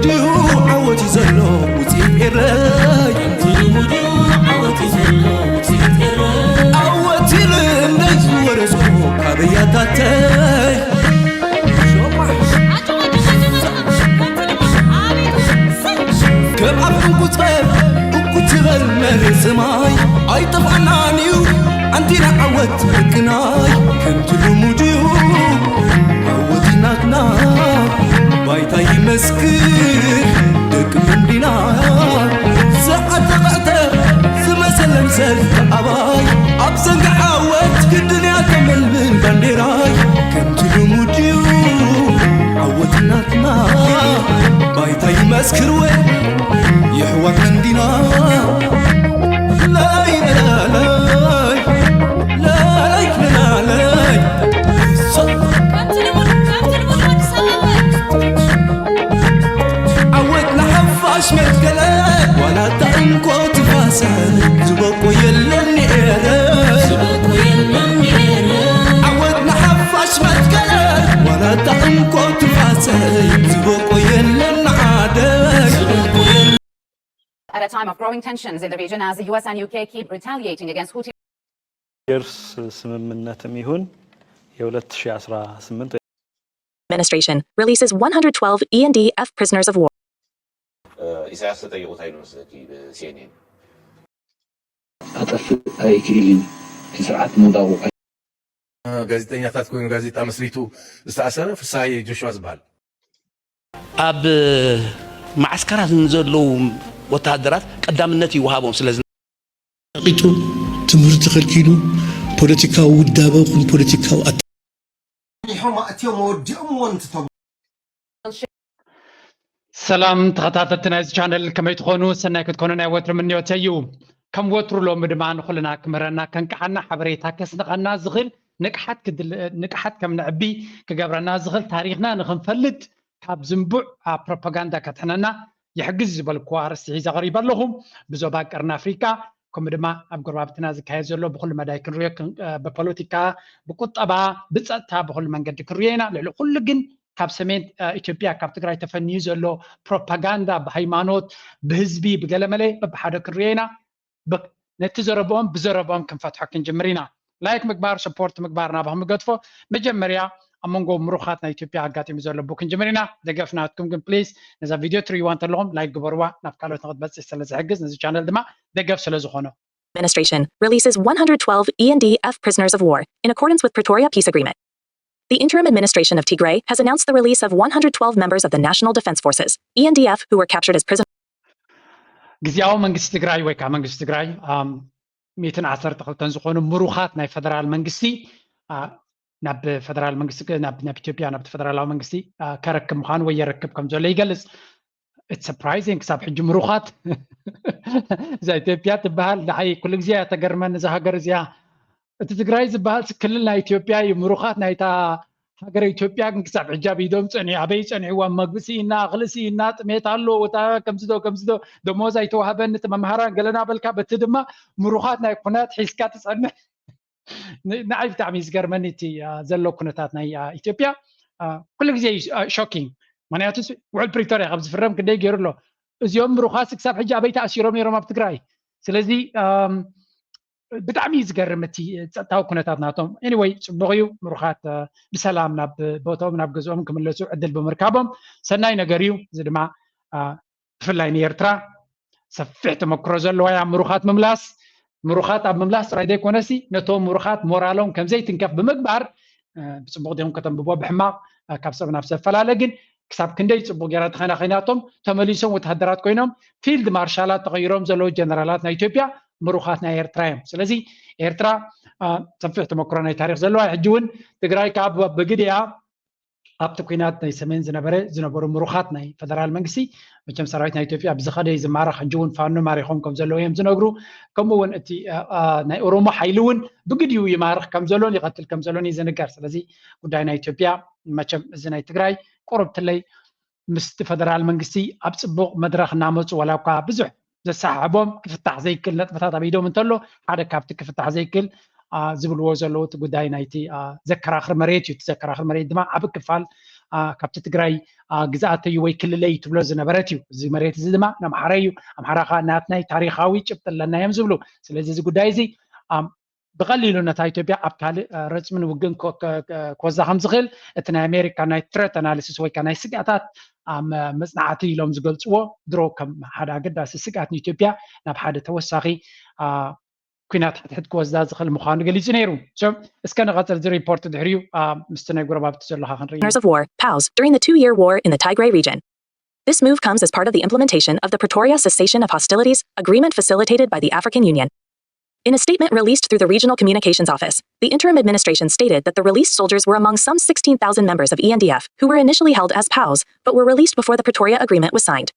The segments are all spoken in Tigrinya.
ድዩ ዓወት እዩ ዘሎ ውፅኢት ኤረይ። ዓወት እዩ ዘሎ ውፅኢት ኤረይ። ዓወት ይብል እንደይ ዝወረስኩ ካብ ኣያታተይ። ከም ኣፍ እንቁፀር እኩ ትበል መሬት ሰማይ ኣይጠፍኣናን እዩ። ኣንቲና ዓወት ልክናይ ከምቲ ልሙድ እዩ። ዓወት ናትና ባይታ ይመስክር ደቂ መንዲና። ዝዓተቐዕተ ዝመሰለን ሰልፊ ኣባይ ኣብ ዘንጊ ዓወት ግድን እያ ተመልምል ባንዴራይ ከምቲ ልሙድ እዩ። ዓወት ናትና ባይታ ይመስክር ወይ የሕዋት መንዲና። ላላይ ላላይ ላላይ ላላይ። ከምቲ ልሙድ፣ ከምቲ ልሙድ ወዲ ሰላም። ዓወት ንሓፋሽ መትከለ ዋላ እታ እንኮ ትፋሰ ዝበቆ የለን ኤረ። ዝበቆ የለን ኤረ። ዓወት ንሓፋሽ መትከለ ዋላ እታ እንኮ ትፋሰ ዝበቆ የለን ዓደ። At a time of growing tensions in the region as the U S and U K keep retaliating against Houthi የእርስ ስምምነትም ይሁን የ2018 Administration releases one hundred twelve E and D F prisoners of war. ኢሳያስ ተጠይቑ እንታይ ኢሉ መስለኪ ብሲኤንኤን? ኣጠፍእ ኣይክእልን እቲ ስርዓት ምውዳቑ ጋዜጠኛታት ኮይኑ ጋዜጣ መስሪቱ ዝተኣሰረ ፍስሃየ ጆሽዋ ዝበሃል። ኣብ ማዓስከራት ንዘለዉ ወተሃደራት ቀዳምነት ይወሃቦም ስለ ቂጡ ትምህርቲ ከልኪሉ ፖለቲካዊ ውዳበ ኹን ፖለቲካዊ ኣተ ሪሖም ኣእትዮም ወዲኦምዎ እንትተብሉ ሰላም ተኸታተልቲ ናይዚ ቻነል ከመይ ትኾኑ? ሰናይ ክትኮኑ ናይ ወትሪ ምንዮተይ እዩ። ከም ወትሩ ሎሚ ድማ ንኹልና ክምህረና ከንቅሓና ሓበሬታ ከስንቐና ዝኽእል ንቅሓት ክድል ንቅሓት ከም ነዕቢ ክገብረና ዝኽእል ታሪኽና ንኽንፈልጥ ካብ ዝንቡዕ ፕሮፓጋንዳ ከድሕነና ይሕግዝ ዝበልኩዎ ኣርእስቲ ሒዘ ቀሪበ ኣለኹ። ብዞባ ቀርኒ ኣፍሪቃ ከምኡ ድማ ኣብ ጎረባብትና ዝካየድ ዘሎ ብኩሉ መዳይ ክንሪኦ ብፖለቲካ ብቁጠባ ብፀጥታ ብኩሉ መንገዲ ክንሪኦ ኢና። ልዕሊ ኩሉ ግን ካብ ሰሜን ኢትዮጵያ ካብ ትግራይ ተፈንዩ ዘሎ ፕሮፓጋንዳ ብሃይማኖት ብህዝቢ ብገለመለ በብሓደ ክንሪኦ ኢና። ነቲ ዘረብኦም ብዘረብኦም ክንፈትሖ ክንጅምር ኢና። ላይክ ምግባር ሰፖርት ምግባር ናባኹም ይገድፎ። መጀመርያ ኣብ መንጎ ምሩኻት ናይ ኢትዮጵያ ኣጋጢሙ ዘሎ ቡ ክንጅምር ኢና። ደገፍ ናትኩም ግን ፕሊዝ ነዛ ቪድዮ ትርእይዋ እንተለኹም ላይክ ግበርዋ፣ ናብ ካልኦት ንክትበፅሕ ስለ ዝሕግዝ ነዚ ቻነል ድማ ደገፍ ስለ ዝኾኖ። Administration releases one hundred twelve E and D F prisoners of war in accordance with Pretoria Peace Agreement. The interim administration of Tigray has announced the release of one hundred twelve members of the National Defense Forces, E N D F, who were captured as prisoners. ግዝያዊ መንግስቲ ትግራይ ወይ ከዓ መንግስቲ ትግራይ ሚእትን ዓሰርተ ክልተን ዝኾኑ ምሩኻት ናይ ፈደራል መንግስቲ ናብ ፈደራል መንግስቲ ናብ ኢትዮጵያ ናብቲ ፈደራላዊ መንግስቲ ከረክብ ምዃኑ ወይ የረክብ ከም ዘሎ ይገልጽ። It's surprising ክሳብ ሕጂ ምሩኻት እዛ ኢትዮጵያ ትበሃል ንዓይ ኩሉ ግዜ እያ ተገርመኒ እዛ ሃገር እዚኣ። እቲ ትግራይ ዝበሃል ክልል ናይ ኢትዮጵያ እዩ። ምሩኻት ናይታ ሃገረ ኢትዮጵያ ግን ክሳብ ሕጂ ኣብ ኢዶም ጸኒሑ ኣበይ ጸኒሕዋ መግቢ ስኢና እኽሊ ስኢና ጥሜት ኣሎ ወታ ከምዚ ዶ ከምዚ ዶ ደሞዝ ኣይተዋህበን እቲ መምሃራን ገለና በልካ በቲ ድማ ምሩኻት ናይ ኩናት ሒዝካ ትጸንሕ። ንዓይ ብጣዕሚ እዩ ዝገርመኒ እቲ ዘሎ ኩነታት ናይ ኢትዮጵያ። ኩሉ ግዜ እዩ ሾኪንግ። ምክንያቱ ውዕል ፕሪቶርያ ካብ ዝፍረም ክንደይ ገይሩ ኣሎ። እዚኦም ምሩኻት ክሳብ ሕጂ ኣበይ ተኣሲሮም ነይሮም ኣብ ትግራይ? ስለዚ ብጣዕሚ እዩ ዝገርም እቲ ፀጥታዊ ኩነታት ናቶም። Anyway ፅቡቅ እዩ ምሩኻት ብሰላም ናብ ቦታኦም ናብ ገዝኦም ክምለሱ ዕድል ብምርካቦም ሰናይ ነገር እዩ። እዚ ድማ ብፍላይ ንኤርትራ ሰፊሕ ተመክሮ ዘለዋ እያ ምሩኻት ምምላስ። ምሩኻት ኣብ ምምላስ ጥራይ ዘይኮነሲ ነቶም ምሩኻት ሞራሎም ከምዘይትንከፍ ብምግባር ብፅቡቅ ዲኹም ከተንብቦ ብሕማቅ ካብ ሰብ ናብ ሰብ ፈላለ ግን ክሳብ ክንደይ ፅቡቅ ጌራ ተኸናኺናቶም ተመሊሶም ወተሃደራት ኮይኖም ፊልድ ማርሻላት ተቐይሮም ዘለዉ ጀነራላት ናይ ኢትዮጵያ ምሩኻት ናይ ኤርትራ እዮም። ስለዚ ኤርትራ ሰፊሕ ተመክሮ ናይ ታሪክ ዘለዋ ሕጂ እውን ትግራይ ከዓ ብግድ እያ ኣብቲ ኩናት ናይ ሰሜን ዝነበረ ዝነበሩ ምሩኻት ናይ ፈደራል መንግስቲ መቸም ሰራዊት ናይ ኢትዮጵያ ብዝኸደ እዩ ዝማረኽ። ሕጂ እውን ፋኖ ማሪኾም ከም ዘለዉ እዮም ዝነግሩ። ከምኡ እውን እቲ ናይ ኦሮሞ ሓይሊ እውን ብግዲኡ ይማርኽ ከም ዘሎን ይቐትል ከም ዘሎን እዩ ዝንገር። ስለዚ ጉዳይ ናይ ኢትዮጵያ መቸም እዚ ናይ ትግራይ ቁሩብ ትለይ ምስቲ ፈደራል መንግስቲ ኣብ ፅቡቕ መድረኽ እናመፁ ዋላ እኳ ብዙሕ ዘሰሓሕቦም ክፍታሕ ዘይክእል ነጥብታት ኣብ ኢዶም እንተሎ ሓደ ካብቲ ክፍታሕ ዘይክእል ዝብልዎ ዘለዉ እቲ ጉዳይ ናይቲ ዘከራኽር መሬት እዩ። እቲ ዘከራኽር መሬት ድማ ዓብ ክፋል ካብቲ ትግራይ ግዝኣተይ ወይ ክልለይ ትብሎ ዝነበረት እዩ። እዚ መሬት እዚ ድማ ንኣምሓራይ እዩ፣ ኣምሓራ ከዓ ናትናይ ታሪኻዊ ጭብጢ ኣለና እዮም ዝብሉ። ስለዚ እዚ ጉዳይ እዚ ብቐሊሉ ነታ ኢትዮጵያ ኣብ ካልእ ረፅምን ውግእን ክወዛ ከም ዝኽእል እቲ ናይ ኣሜሪካ ናይ ትረት ኣናሊሲስ ወይ ናይ ስግኣታት መፅናዕቲ ኢሎም ዝገልፅዎ ድሮ ከም ሓደ ኣገዳሲ ስግኣት ንኢትዮጵያ ናብ ሓደ ተወሳኺ ኩናት ሕድሕድ ክወስዳ ዝኽእል ምዃኑ ገሊጹ ነይሩ። እስከ ንቐጽል፣ እዚ ሪፖርት ድሕሪኡ ምስቲ ናይ ጎረባብቲ ዘለኻ ክንርኢ። Prisoners of war, POWs, during the two-year war in the Tigray region. This move comes as part of the implementation of the Pretoria Cessation of Hostilities agreement facilitated by the African Union. In a statement released through the Regional Communications Office, the interim administration stated that the released soldiers were among some sixteen thousand members of E N D F who were initially held as POWs but were released before the Pretoria Agreement was signed.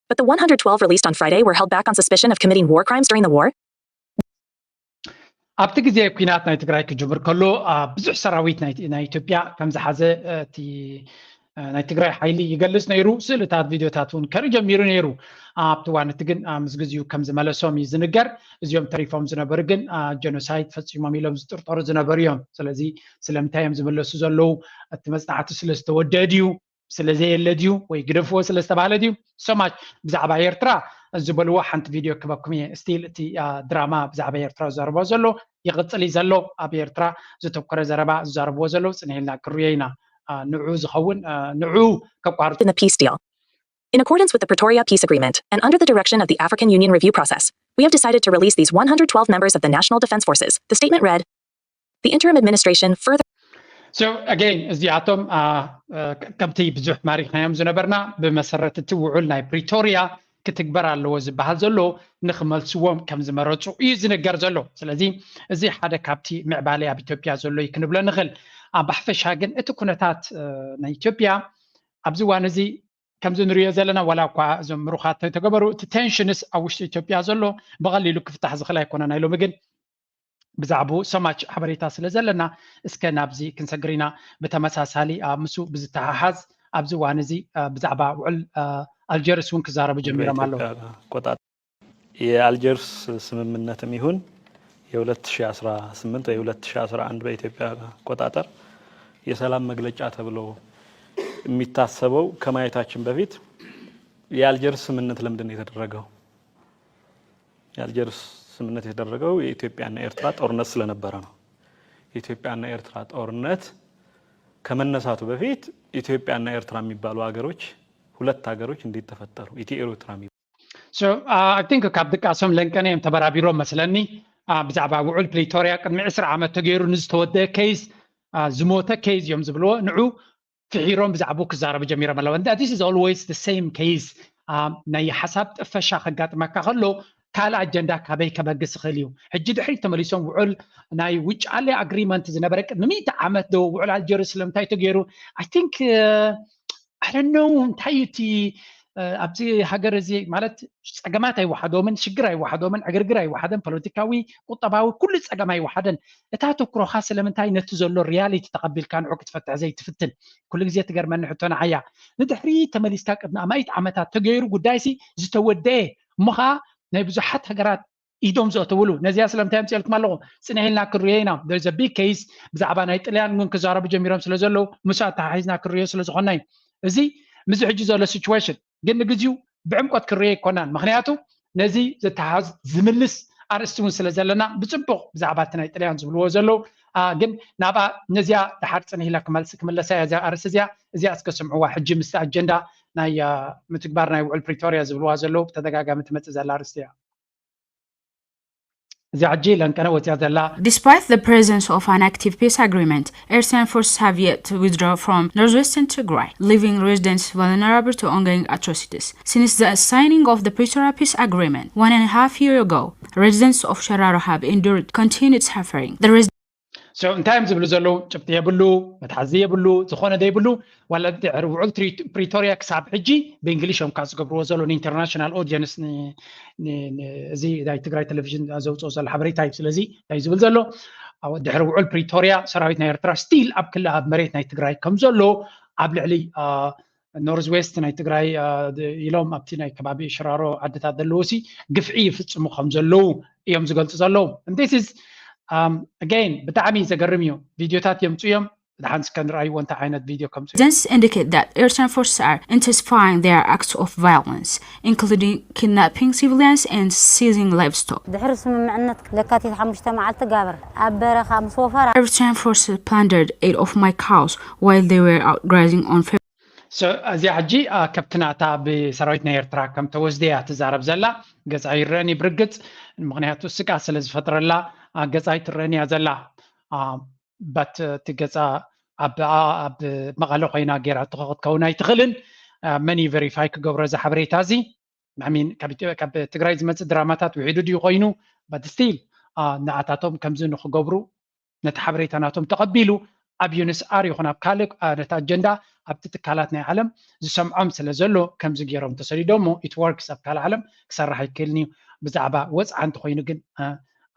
But the one hundred twelve released on Friday were held back on suspicion of committing war crimes during the war. ኣብቲ ግዜ ኩናት ናይ ትግራይ ክጅምር ከሎ ብዙሕ ሰራዊት ናይ ኢትዮጵያ ከም ዝሓዘ እቲ ናይ ትግራይ ሓይሊ ይገልጽ ነይሩ። ስእልታት፣ ቪድዮታት እውን ከርኢ ጀሚሩ ነይሩ። ኣብቲ እዋን እቲ ግን ምስ ግዜኡ ከም ዝመለሶም እዩ ዝንገር። እዚኦም ተሪፎም ዝነበሩ ግን ጀኖሳይድ ፈጺሞም ኢሎም ዝጥርጠሩ ዝነበሩ እዮም። ስለዚ ስለምንታይ እዮም ዝምለሱ ዘለዉ? እቲ መጽናዕቲ ስለ ዝተወደአ ድዩ? ስለ ዘየለ ድዩ ወይ ግደፍዎ ስለ ዝተባህለ ድዩ? So much ብዛዕባ ኤርትራ ዝበልዎ ሓንቲ ቪድዮ ክበኩም እየ። ስቲል እቲ ድራማ ብዛዕባ ኤርትራ ዝዛረቦ ዘሎ ይቕጽል እዩ ዘሎ። ኣብ ኤርትራ ዘተኮረ ዘረባ ዝዛረብዎ ዘለዉ ጽንሕ ኢልና ክንርእዮ ኢና። ንዑ ዝኸውን ንዑ ከቋርጹ። In the peace deal. In accordance with the Pretoria Peace Agreement and under the direction of the African Union review process, we have decided to release these one hundred twelve members of the National Defense Forces, the statement read. The interim administration further. So again, እዚኣቶም ከምቲ ብዙሕ ማሪኽናዮም ዝነበርና ብመሰረት እቲ ውዑል ናይ ፕሪቶርያ ክትግበር ኣለዎ ዝበሃል ዘሎ ንክመልስዎም ከም ዝመረፁ እዩ ዝንገር ዘሎ። ስለዚ እዚ ሓደ ካብቲ ምዕባለ ኣብ ኢትዮጵያ ዘሎ እዩ ክንብሎ ንኽእል። ብሓፈሻ ግን እቲ ኩነታት ናይ ኢትዮጵያ ኣብዚ እዋን እዚ ከምዚ ንሪኦ ዘለና፣ ዋላ እኳ እዞም ምሩኻት ተገበሩ፣ እቲ ቴንሽንስ ኣብ ውሽጢ ኢትዮጵያ ዘሎ ብቐሊሉ ክፍታሕ ዝኽእል ኣይኮነን። ናይ ሎሚ ግን ብዛዕባኡ so much ሓበሬታ ስለ ዘለና እስከ ናብዚ ክንሰግር ኢና። ብተመሳሳሊ ምስ ብዝተሓሓዝ ኣብዚ እዋን እዚ ብዛዕባ ውዕል ኣልጀርስ እውን ክዛረቡ ጀሚሮም ኣለዉ። የአልጀርስ ስምምነትም ይሁን የ2018 ወይ የ2011 በኢትዮጵያ አቆጣጠር የሰላም መግለጫ ተብሎ የሚታሰበው ከማየታችን በፊት የአልጀርስ ስምምነት ለምንድን ነው የተደረገው? የአልጀርስ ስምምነት የተደረገው የኢትዮጵያና ኤርትራ ጦርነት ስለነበረ ነው። የኢትዮጵያና ኤርትራ ጦርነት ከመነሳቱ በፊት ኢትዮጵያና ኤርትራ የሚባሉ ሀገሮች፣ ሁለት ሀገሮች እንዴት ተፈጠሩ? ኢትዮ ኤርትራ የሚባሉ I think ካብ ድቃሶም ለንቀነ እዮም ተበራቢሮም መስለኒ። ብዛዕባ ውዑል ፕሪቶርያ ቅድሚ ዕስራ ዓመት ተገይሩ ንዝተወደአ ኬዝ፣ ዝሞተ ኬዝ እዮም ዝብልዎ፣ ንዑ ፍሒሮም ብዛዕባኡ ክዛረቡ ጀሚሮም ኣለዉ። This is always the same case. ናይ ሓሳብ ጥፈሻ ከጋጥመካ ከሎ ካልእ ኣጀንዳ ካበይ ከበግስ ይኽእል እዩ? ሕጂ ድሕሪት ተመሊሶም ውዑል ናይ ውጫሌ ኣግሪመንት ዝነበረ ቅድሚ ሚእቲ ዓመት ዶ ውዑል ኣልጀርስ ስለምንታይ ተገይሩ? I think I don't know እንታይ እዩ እቲ ኣብዚ ሃገር እዚ ማለት ጸገማት ኣይወሓዶምን፣ ሽግር ኣይወሓዶምን፣ ዕግርግር ኣይወሓደን፣ ፖለቲካዊ፣ ቁጠባዊ ኩሉ ጸገም ኣይወሓደን። እታ ተኩሮኻ ስለምንታይ ነቲ ዘሎ ሪያሊቲ ተቐቢልካ ንዑ ክትፈትሕ ዘይትፍትን? ኩሉ ግዜ ትገርመኒ ሕቶ ንዓያ። ንድሕሪ ተመሊስካ ቅድሚ ኣማኢት ዓመታት ተገይሩ ጉዳይሲ ዝተወደኤ እሞ ኸኣ ናይ ብዙሓት ሃገራት ኢዶም ዘእተውሉ ነዚኣ ስለምንታይ ኣምፅኤልኩም ኣለኹ? ፅንሕ ኢልና ክንሪኦ ኢና። There's a big case ብዛዕባ ናይ ጥልያን እውን ክዛረቡ ጀሚሮም ስለ ዘለዉ ምስ ኣተሓሒዝና ክንሪኦ ስለ ዝኾንና እዩ። እዚ ምስዚ ሕጂ ዘሎ ሲቹዌሽን ግን ንግዚኡ ብዕምቆት ክንሪኦ ኣይኮናን። ምክንያቱ ነዚ ዘተሓዝ ዝምልስ ኣርእስቲ እውን ስለ ዘለና ብፅቡቕ ብዛዕባ እቲ ናይ ጥልያን ዝብልዎ ዘለዉ ግን ናብኣ ነዚኣ ድሓር ፅንሕ ኢላ ክመልስ ክምለሳ እያ እዚኣ ኣርእስቲ እዚኣ እዚኣ እስከ ስምዕዋ ሕጂ ምስቲ ኣጀንዳ ናይ ምትግባር ናይ ውዕል ፕሪቶርያ ዝብልዋ ዘለዉ ብተደጋጋሚ ትመፅእ ዘላ ኣርእስቲ እያ። እዚኣ ሕጂ ለንቀነ ወፂኣ ዘላ። Despite the presence of an active peace agreement, Eritrean forces have yet to withdraw from northwestern Tigray, leaving residents vulnerable to ongoing atrocities. Since the signing of the Pretoria peace agreement one and a half year ago, residents of Shararo have endured continued suffering. The res- So እንታይ እዮም ዝብሉ ዘለዉ? ጭብጢ የብሉ፣ መትሓዚ የብሉ፣ ዝኾነ ዘይብሉ። ዋላ ድሕሪ ውዕል ፕሪቶርያ ክሳብ ሕጂ ብእንግሊሽ እዮም ካብ ዝገብርዎ ዘሎ ንኢንተርናሽናል ኦዲየንስ እዚ ናይ ትግራይ ቴሌቪዥን ዘውፅኦ ዘሎ ሓበሬታ እዩ። ስለዚ እንታይ ዝብል ዘሎ ድሕሪ ውዕል ፕሪቶርያ ሰራዊት ናይ ኤርትራ ስቲል ኣብ ክሊ ኣብ መሬት ናይ ትግራይ ከም ዘሎ ኣብ ልዕሊ ኖርዝ ዌስት ናይ ትግራይ ኢሎም ኣብቲ ናይ ከባቢ ሽራሮ ዓድታት ዘለዉ ሲ ግፍዒ ይፍፅሙ ከም ዘለዉ እዮም ዝገልፁ ዘለዉ። This is again ብጣዕሚ ዘገርም እዩ። ቪድዮታት የምፁ እዮም። ድሓን እስከ ንርኣይዎ እንታይ ዓይነት ቪድዮ ከምፅኡ። Evidence indicate that Eritrean forces are intensifying their acts of violence, including kidnapping civilians and seizing livestock. ድሕሪ ስምምዕነት ለካቲት ሓሙሽተ መዓልቲ ጋብር ኣብ በረኻ ምስ ወፈራ Eritrean forces plundered eight of my cows while they were out grazing on Feb- So እዚኣ ሕጂ ከብትና እታ ብሰራዊት ናይ ኤርትራ ከም ተወስደ እያ ትዛረብ ዘላ። ገጻ ይረኒ ብርግጽ፣ ምክንያቱ ስጋ ስለ ዝፈጥረላ ገጻ ይትረን እያ ዘላ። በት እቲ ገጻ ኣብ መቐለ ኮይና ገይራ ክትከውን ኣይትኽእልን። መን እዩ ቨሪፋይ ክገብሮ እዚ ሓበሬታ እዚ? ሚን ካብ ትግራይ ዝመፅእ ድራማታት ውሒዱ ድዩ ኮይኑ? በት ስቲል ንኣታቶም ከምዚ ንክገብሩ ነቲ ሓበሬታ ናቶም ተቐቢሉ ኣብ ዩንስኣር ይኹን ኣብ ካልእ ነቲ ኣጀንዳ ኣብቲ ትካላት ናይ ዓለም ዝሰምዖም ስለ ዘሎ ከምዚ ገይሮም ተሰዲዶሞ ኢት ወርክስ ኣብ ካልእ ዓለም ክሰርሕ ኣይክእልን እዩ። ብዛዕባ ወፅዓ እንተኮይኑ ግን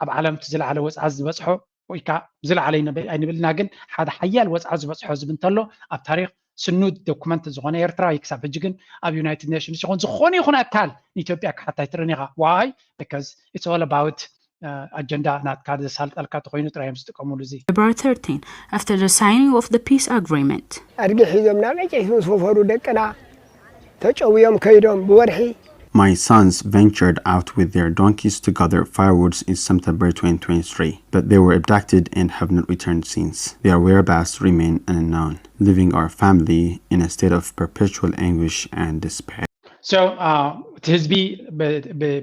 ኣብ ዓለም እቲ ዝለዓለ ወፅዓ ዝበፅሖ ወይ ከዓ ዝለዓለ ኣይንብልና ግን ሓደ ሓያል ወፅዓ ዝበፅሖ ዝብ እንተሎ ኣብ ታሪክ ስኑድ ዶኩመንት ዝኾነ ኤርትራ ክሳብ ሕጂ ግን ኣብ ዩናይትድ ኔሽንስ ይኹን ዝኾነ ይኹን ኣካል ንኢትዮጵያ ክሓታ ኣይትርን ኢኻ። ዋይ because it's all about ኣጀንዳ ናትካ ዘሳልጠልካ ተኮይኑ ጥራይ እዮም ዝጥቀሙሉ እዚ። February thirteen, after the signing of the peace agreement. ኣድጊ ሒዞም ናብ ዕጨይቲ ምስ ወፈሩ ደቅና ተጨውዮም ከይዶም ብወርሒ My sons ventured out with their donkeys to gather firewoods in September twenty twenty-three, but they were abducted and have not returned since. Their whereabouts remain unknown, leaving our family in a state of perpetual anguish and despair. So እቲ ህዝቢ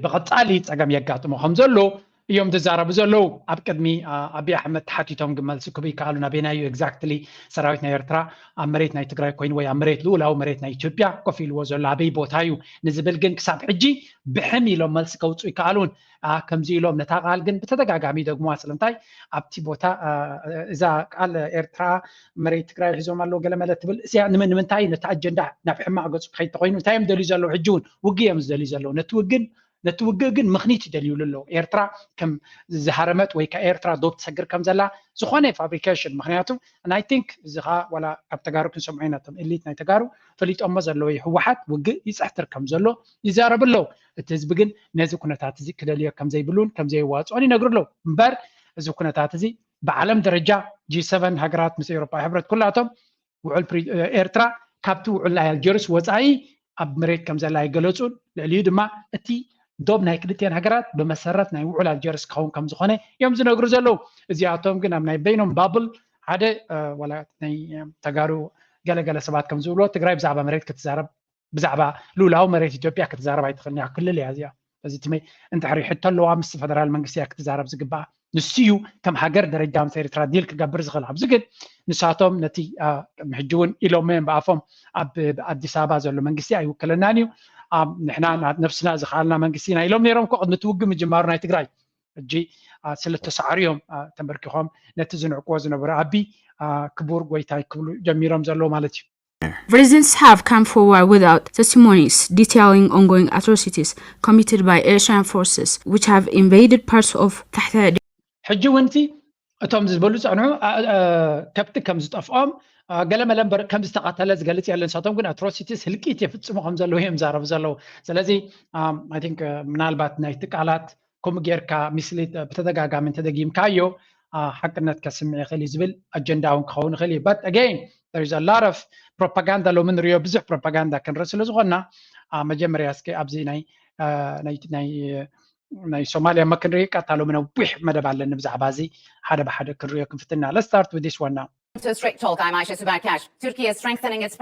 ብቐጻሊ ጸገም የጋጥሞ ከም ዘሎ እዮም ዝዛረቡ ዘለዉ። ኣብ ቅድሚ ኣቢ ኣሕመድ ተሓቲቶም ግን መልሲ ክህቡ ይከኣሉ። ናበይናዩ ኤግዛክትሊ ሰራዊት ናይ ኤርትራ ኣብ መሬት ናይ ትግራይ ኮይኑ ወይ ኣብ መሬት ልኡላዊ መሬት ናይ ኢትዮጵያ ኮፍ ኢልዎ ዘሎ ኣበይ ቦታ እዩ ንዝብል ግን ክሳብ ሕጂ ብሕም ኢሎም መልሲ ከውፁ ይከኣሉን። ከምዚ ኢሎም ነታ ቃል ግን ብተደጋጋሚ ደግሙዋ። ስለምንታይ ኣብቲ ቦታ እዛ ቃል ኤርትራ መሬት ትግራይ ሒዞም ኣለዉ ገለመለ ትብል እዚኣ ንምንታይ ነቲ ኣጀንዳ ናብ ሕማቕ ገፁ ክኸይድ ተኮይኑ እንታይ እዮም ደልዩ ዘለዉ? ሕጂ እውን ውግእ እዮም ዝደልዩ ዘለዉ። ነቲ ውግን ነቲ ውግእ ግን ምኽኒት ይደልዩሉ ኣለዉ። ኤርትራ ከም ዝሃረመት ወይ ከዓ ኤርትራ ዶብ ትሰግር ከም ዘላ ዝኾነ ፋብሪኬሽን ምክንያቱ ናይ ቲንክ እዚ ከዓ ዋላ ካብ ተጋሩ ክንሰምዖ ኢና። እቶም ኤሊት ናይ ተጋሩ ፈሊጦሞ ዘለዉ ህወሓት ውግእ ይፅሕትር ከም ዘሎ ይዛረቡ ኣለዉ። እቲ ህዝቢ ግን ነዚ ኩነታት እዚ ክደልዮ ከም ዘይብሉን ከም ዘየዋፅኦን ይነግሩ ኣለዉ። እምበር እዚ ኩነታት እዚ ብዓለም ደረጃ ጂ ሰቨን ሃገራት ምስ ኤውሮጳ ሕብረት ኩላቶም ውዕል ኤርትራ ካብቲ ውዕል ናይ ኣልጀርስ ወፃኢ ኣብ መሬት ከም ዘላ ይገለፁን ልዕሊኡ ድማ እቲ ዶብ ናይ ክልቲኤን ሃገራት ብመሰረት ናይ ውዕል ኣልጀርስ ክኸውን ከም ዝኾነ እዮም ዝነግሩ ዘለዉ። እዚኣቶም ግን ኣብ ናይ በይኖም ባብል ሓደ ዋላ ናይ ተጋሩ ገለገለ ሰባት ከም ዝብልዎ ትግራይ ብዛዕባ መሬት ክትዛረብ ብዛዕባ ልኡላዊ መሬት ኢትዮጵያ ክትዛረብ ኣይትኽእልን እያ። ክልል እያ እዚኣ። እዚ ትመይ እንድሕሪ ሕቶ ኣለዋ ምስ ፈደራል መንግስቲ እያ ክትዛረብ ዝግባኣ። ንሱ እዩ ከም ሃገር ደረጃ ምስ ኤርትራ ዲል ክገብር ዝኽእል። ኣብዚ ግን ንሳቶም ነቲ ሕጂ እውን ኢሎም እዮም ብኣፎም ኣብ ኣዲስ ኣበባ ዘሎ መንግስቲ ኣይውክለናን እዩ ንሕና ነብስና ዝኸኣልና መንግስቲ ኢና ኢሎም ነይሮም እኮ ቅድሚ እቲ ውግእ ምጅማሩ ናይ ትግራይ። ሕጂ ስለተሳዕሩ እዮም ተንበርኪኾም ነቲ ዝንዕቅዎ ዝነበሩ ኣቢ ክቡር ጎይታይ ክብሉ ጀሚሮም ዘለዉ ማለት እዩ። Residents have come forward without testimonies detailing ongoing atrocities committed by Eritrean forces which have invaded parts of Tahta. ሕጂ እውን እቲ እቶም ዝበሉ ጸንሑ ከብቲ ከም ዝጠፍኦም ገለመለ እምበር ከም ዝተቐተለ ዝገልጽ የለን። ንሳቶም ግን ኣትሮሲቲስ ህልቂት የፍጽሙ ከም ዘለዉ እዮም ዛረቡ ዘለዉ። ስለዚ ቲንክ ምናልባት ናይቲ ቃላት ከምኡ ጌርካ ሚስሊድ ብተደጋጋሚ እንተደጊምካዮ ሓቅነት ከስምዕ ይኽእል እዩ ዝብል ኣጀንዳ እውን ክኸውን ይኽእል እዩ። But again there is a lot of propaganda ሎሚ ንሪኦ ብዙሕ ፕሮፓጋንዳ ክንርኢ ስለ ዝኾንና መጀመርያ እስኪ ኣብዚ ናይ ናይ ሶማልያ እሞ ክንርኢ ቀጥታ ሎሚ ነዊሕ መደብ ኣለኒ ብዛዕባ እዚ ሓደ ብሓደ ክንሪኦ ክንፍትና። Let's start with this one now. Turkish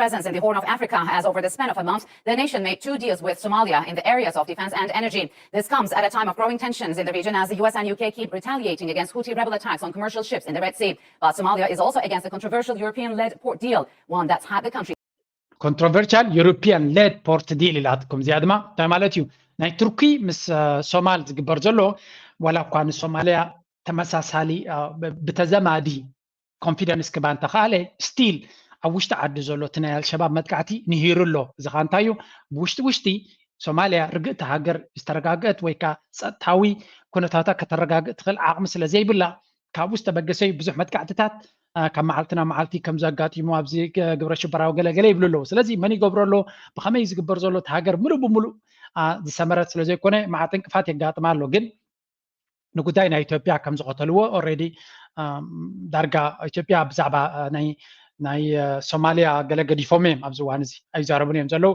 President Tayyip Erdogan has, over the span of a month, the nation made two deals with Somalia in the areas of defense and energy. This comes at a time of growing tensions in the region as the U S and U K keep retaliating against Houthi rebel attacks on commercial ships in the Red Sea. But Somalia is also against a controversial European-led port deal, one that's had the country controversial European-led port deal ኢላትኩም። እዚኣ ድማ እንታይ ማለት እዩ? ናይ ቱርኪ ምስ ሶማል ዝግበር ዘሎ ዋላ እኳ ንሶማልያ ተመሳሳሊ ብተዘማዲ ኮንፊደንስ ክባ እንተኸኣለ ስቲል ኣብ ውሽጢ ዓዲ ዘሎ እቲ ናይ ኣልሸባብ መጥቃዕቲ ንሂሩ ኣሎ። እዚ ኸዓ እንታይ እዩ? ብውሽጢ ውሽጢ ሶማልያ ርግእቲ ሃገር ዝተረጋግአት ወይ ከዓ ፀጥታዊ ኩነታታ ከተረጋግእ ትኽእል ዓቕሚ ስለ ዘይብላ ካብኡ ዝተበገሰ እዩ ብዙሕ መጥቃዕትታት ካብ መዓልቲ ናብ መዓልቲ ከም ዘጋጢሙ ኣብዚ ግብረ ሽበራዊ ገለገለ ይብሉ ኣለዉ። ስለዚ መን ይገብሮ ኣሎ? ብኸመይ ዝግበር ዘሎ እቲ ሃገር ምሉእ ብምሉእ ዝሰመረት ስለ ዘይኮነ መዓት እንቅፋት የጋጥማ ኣሎ። ግን ንጉዳይ ናይ ኢትዮጵያ ከም ዝቐተልዎ ኦልሬዲ ዳርጋ ኢትዮጵያ ብዛዕባ ናይ ናይ ሶማሊያ ገለ ገዲፎም እዮም። ኣብዚ እዋን እዚ ኣይዛረቡን እዮም ዘለዉ።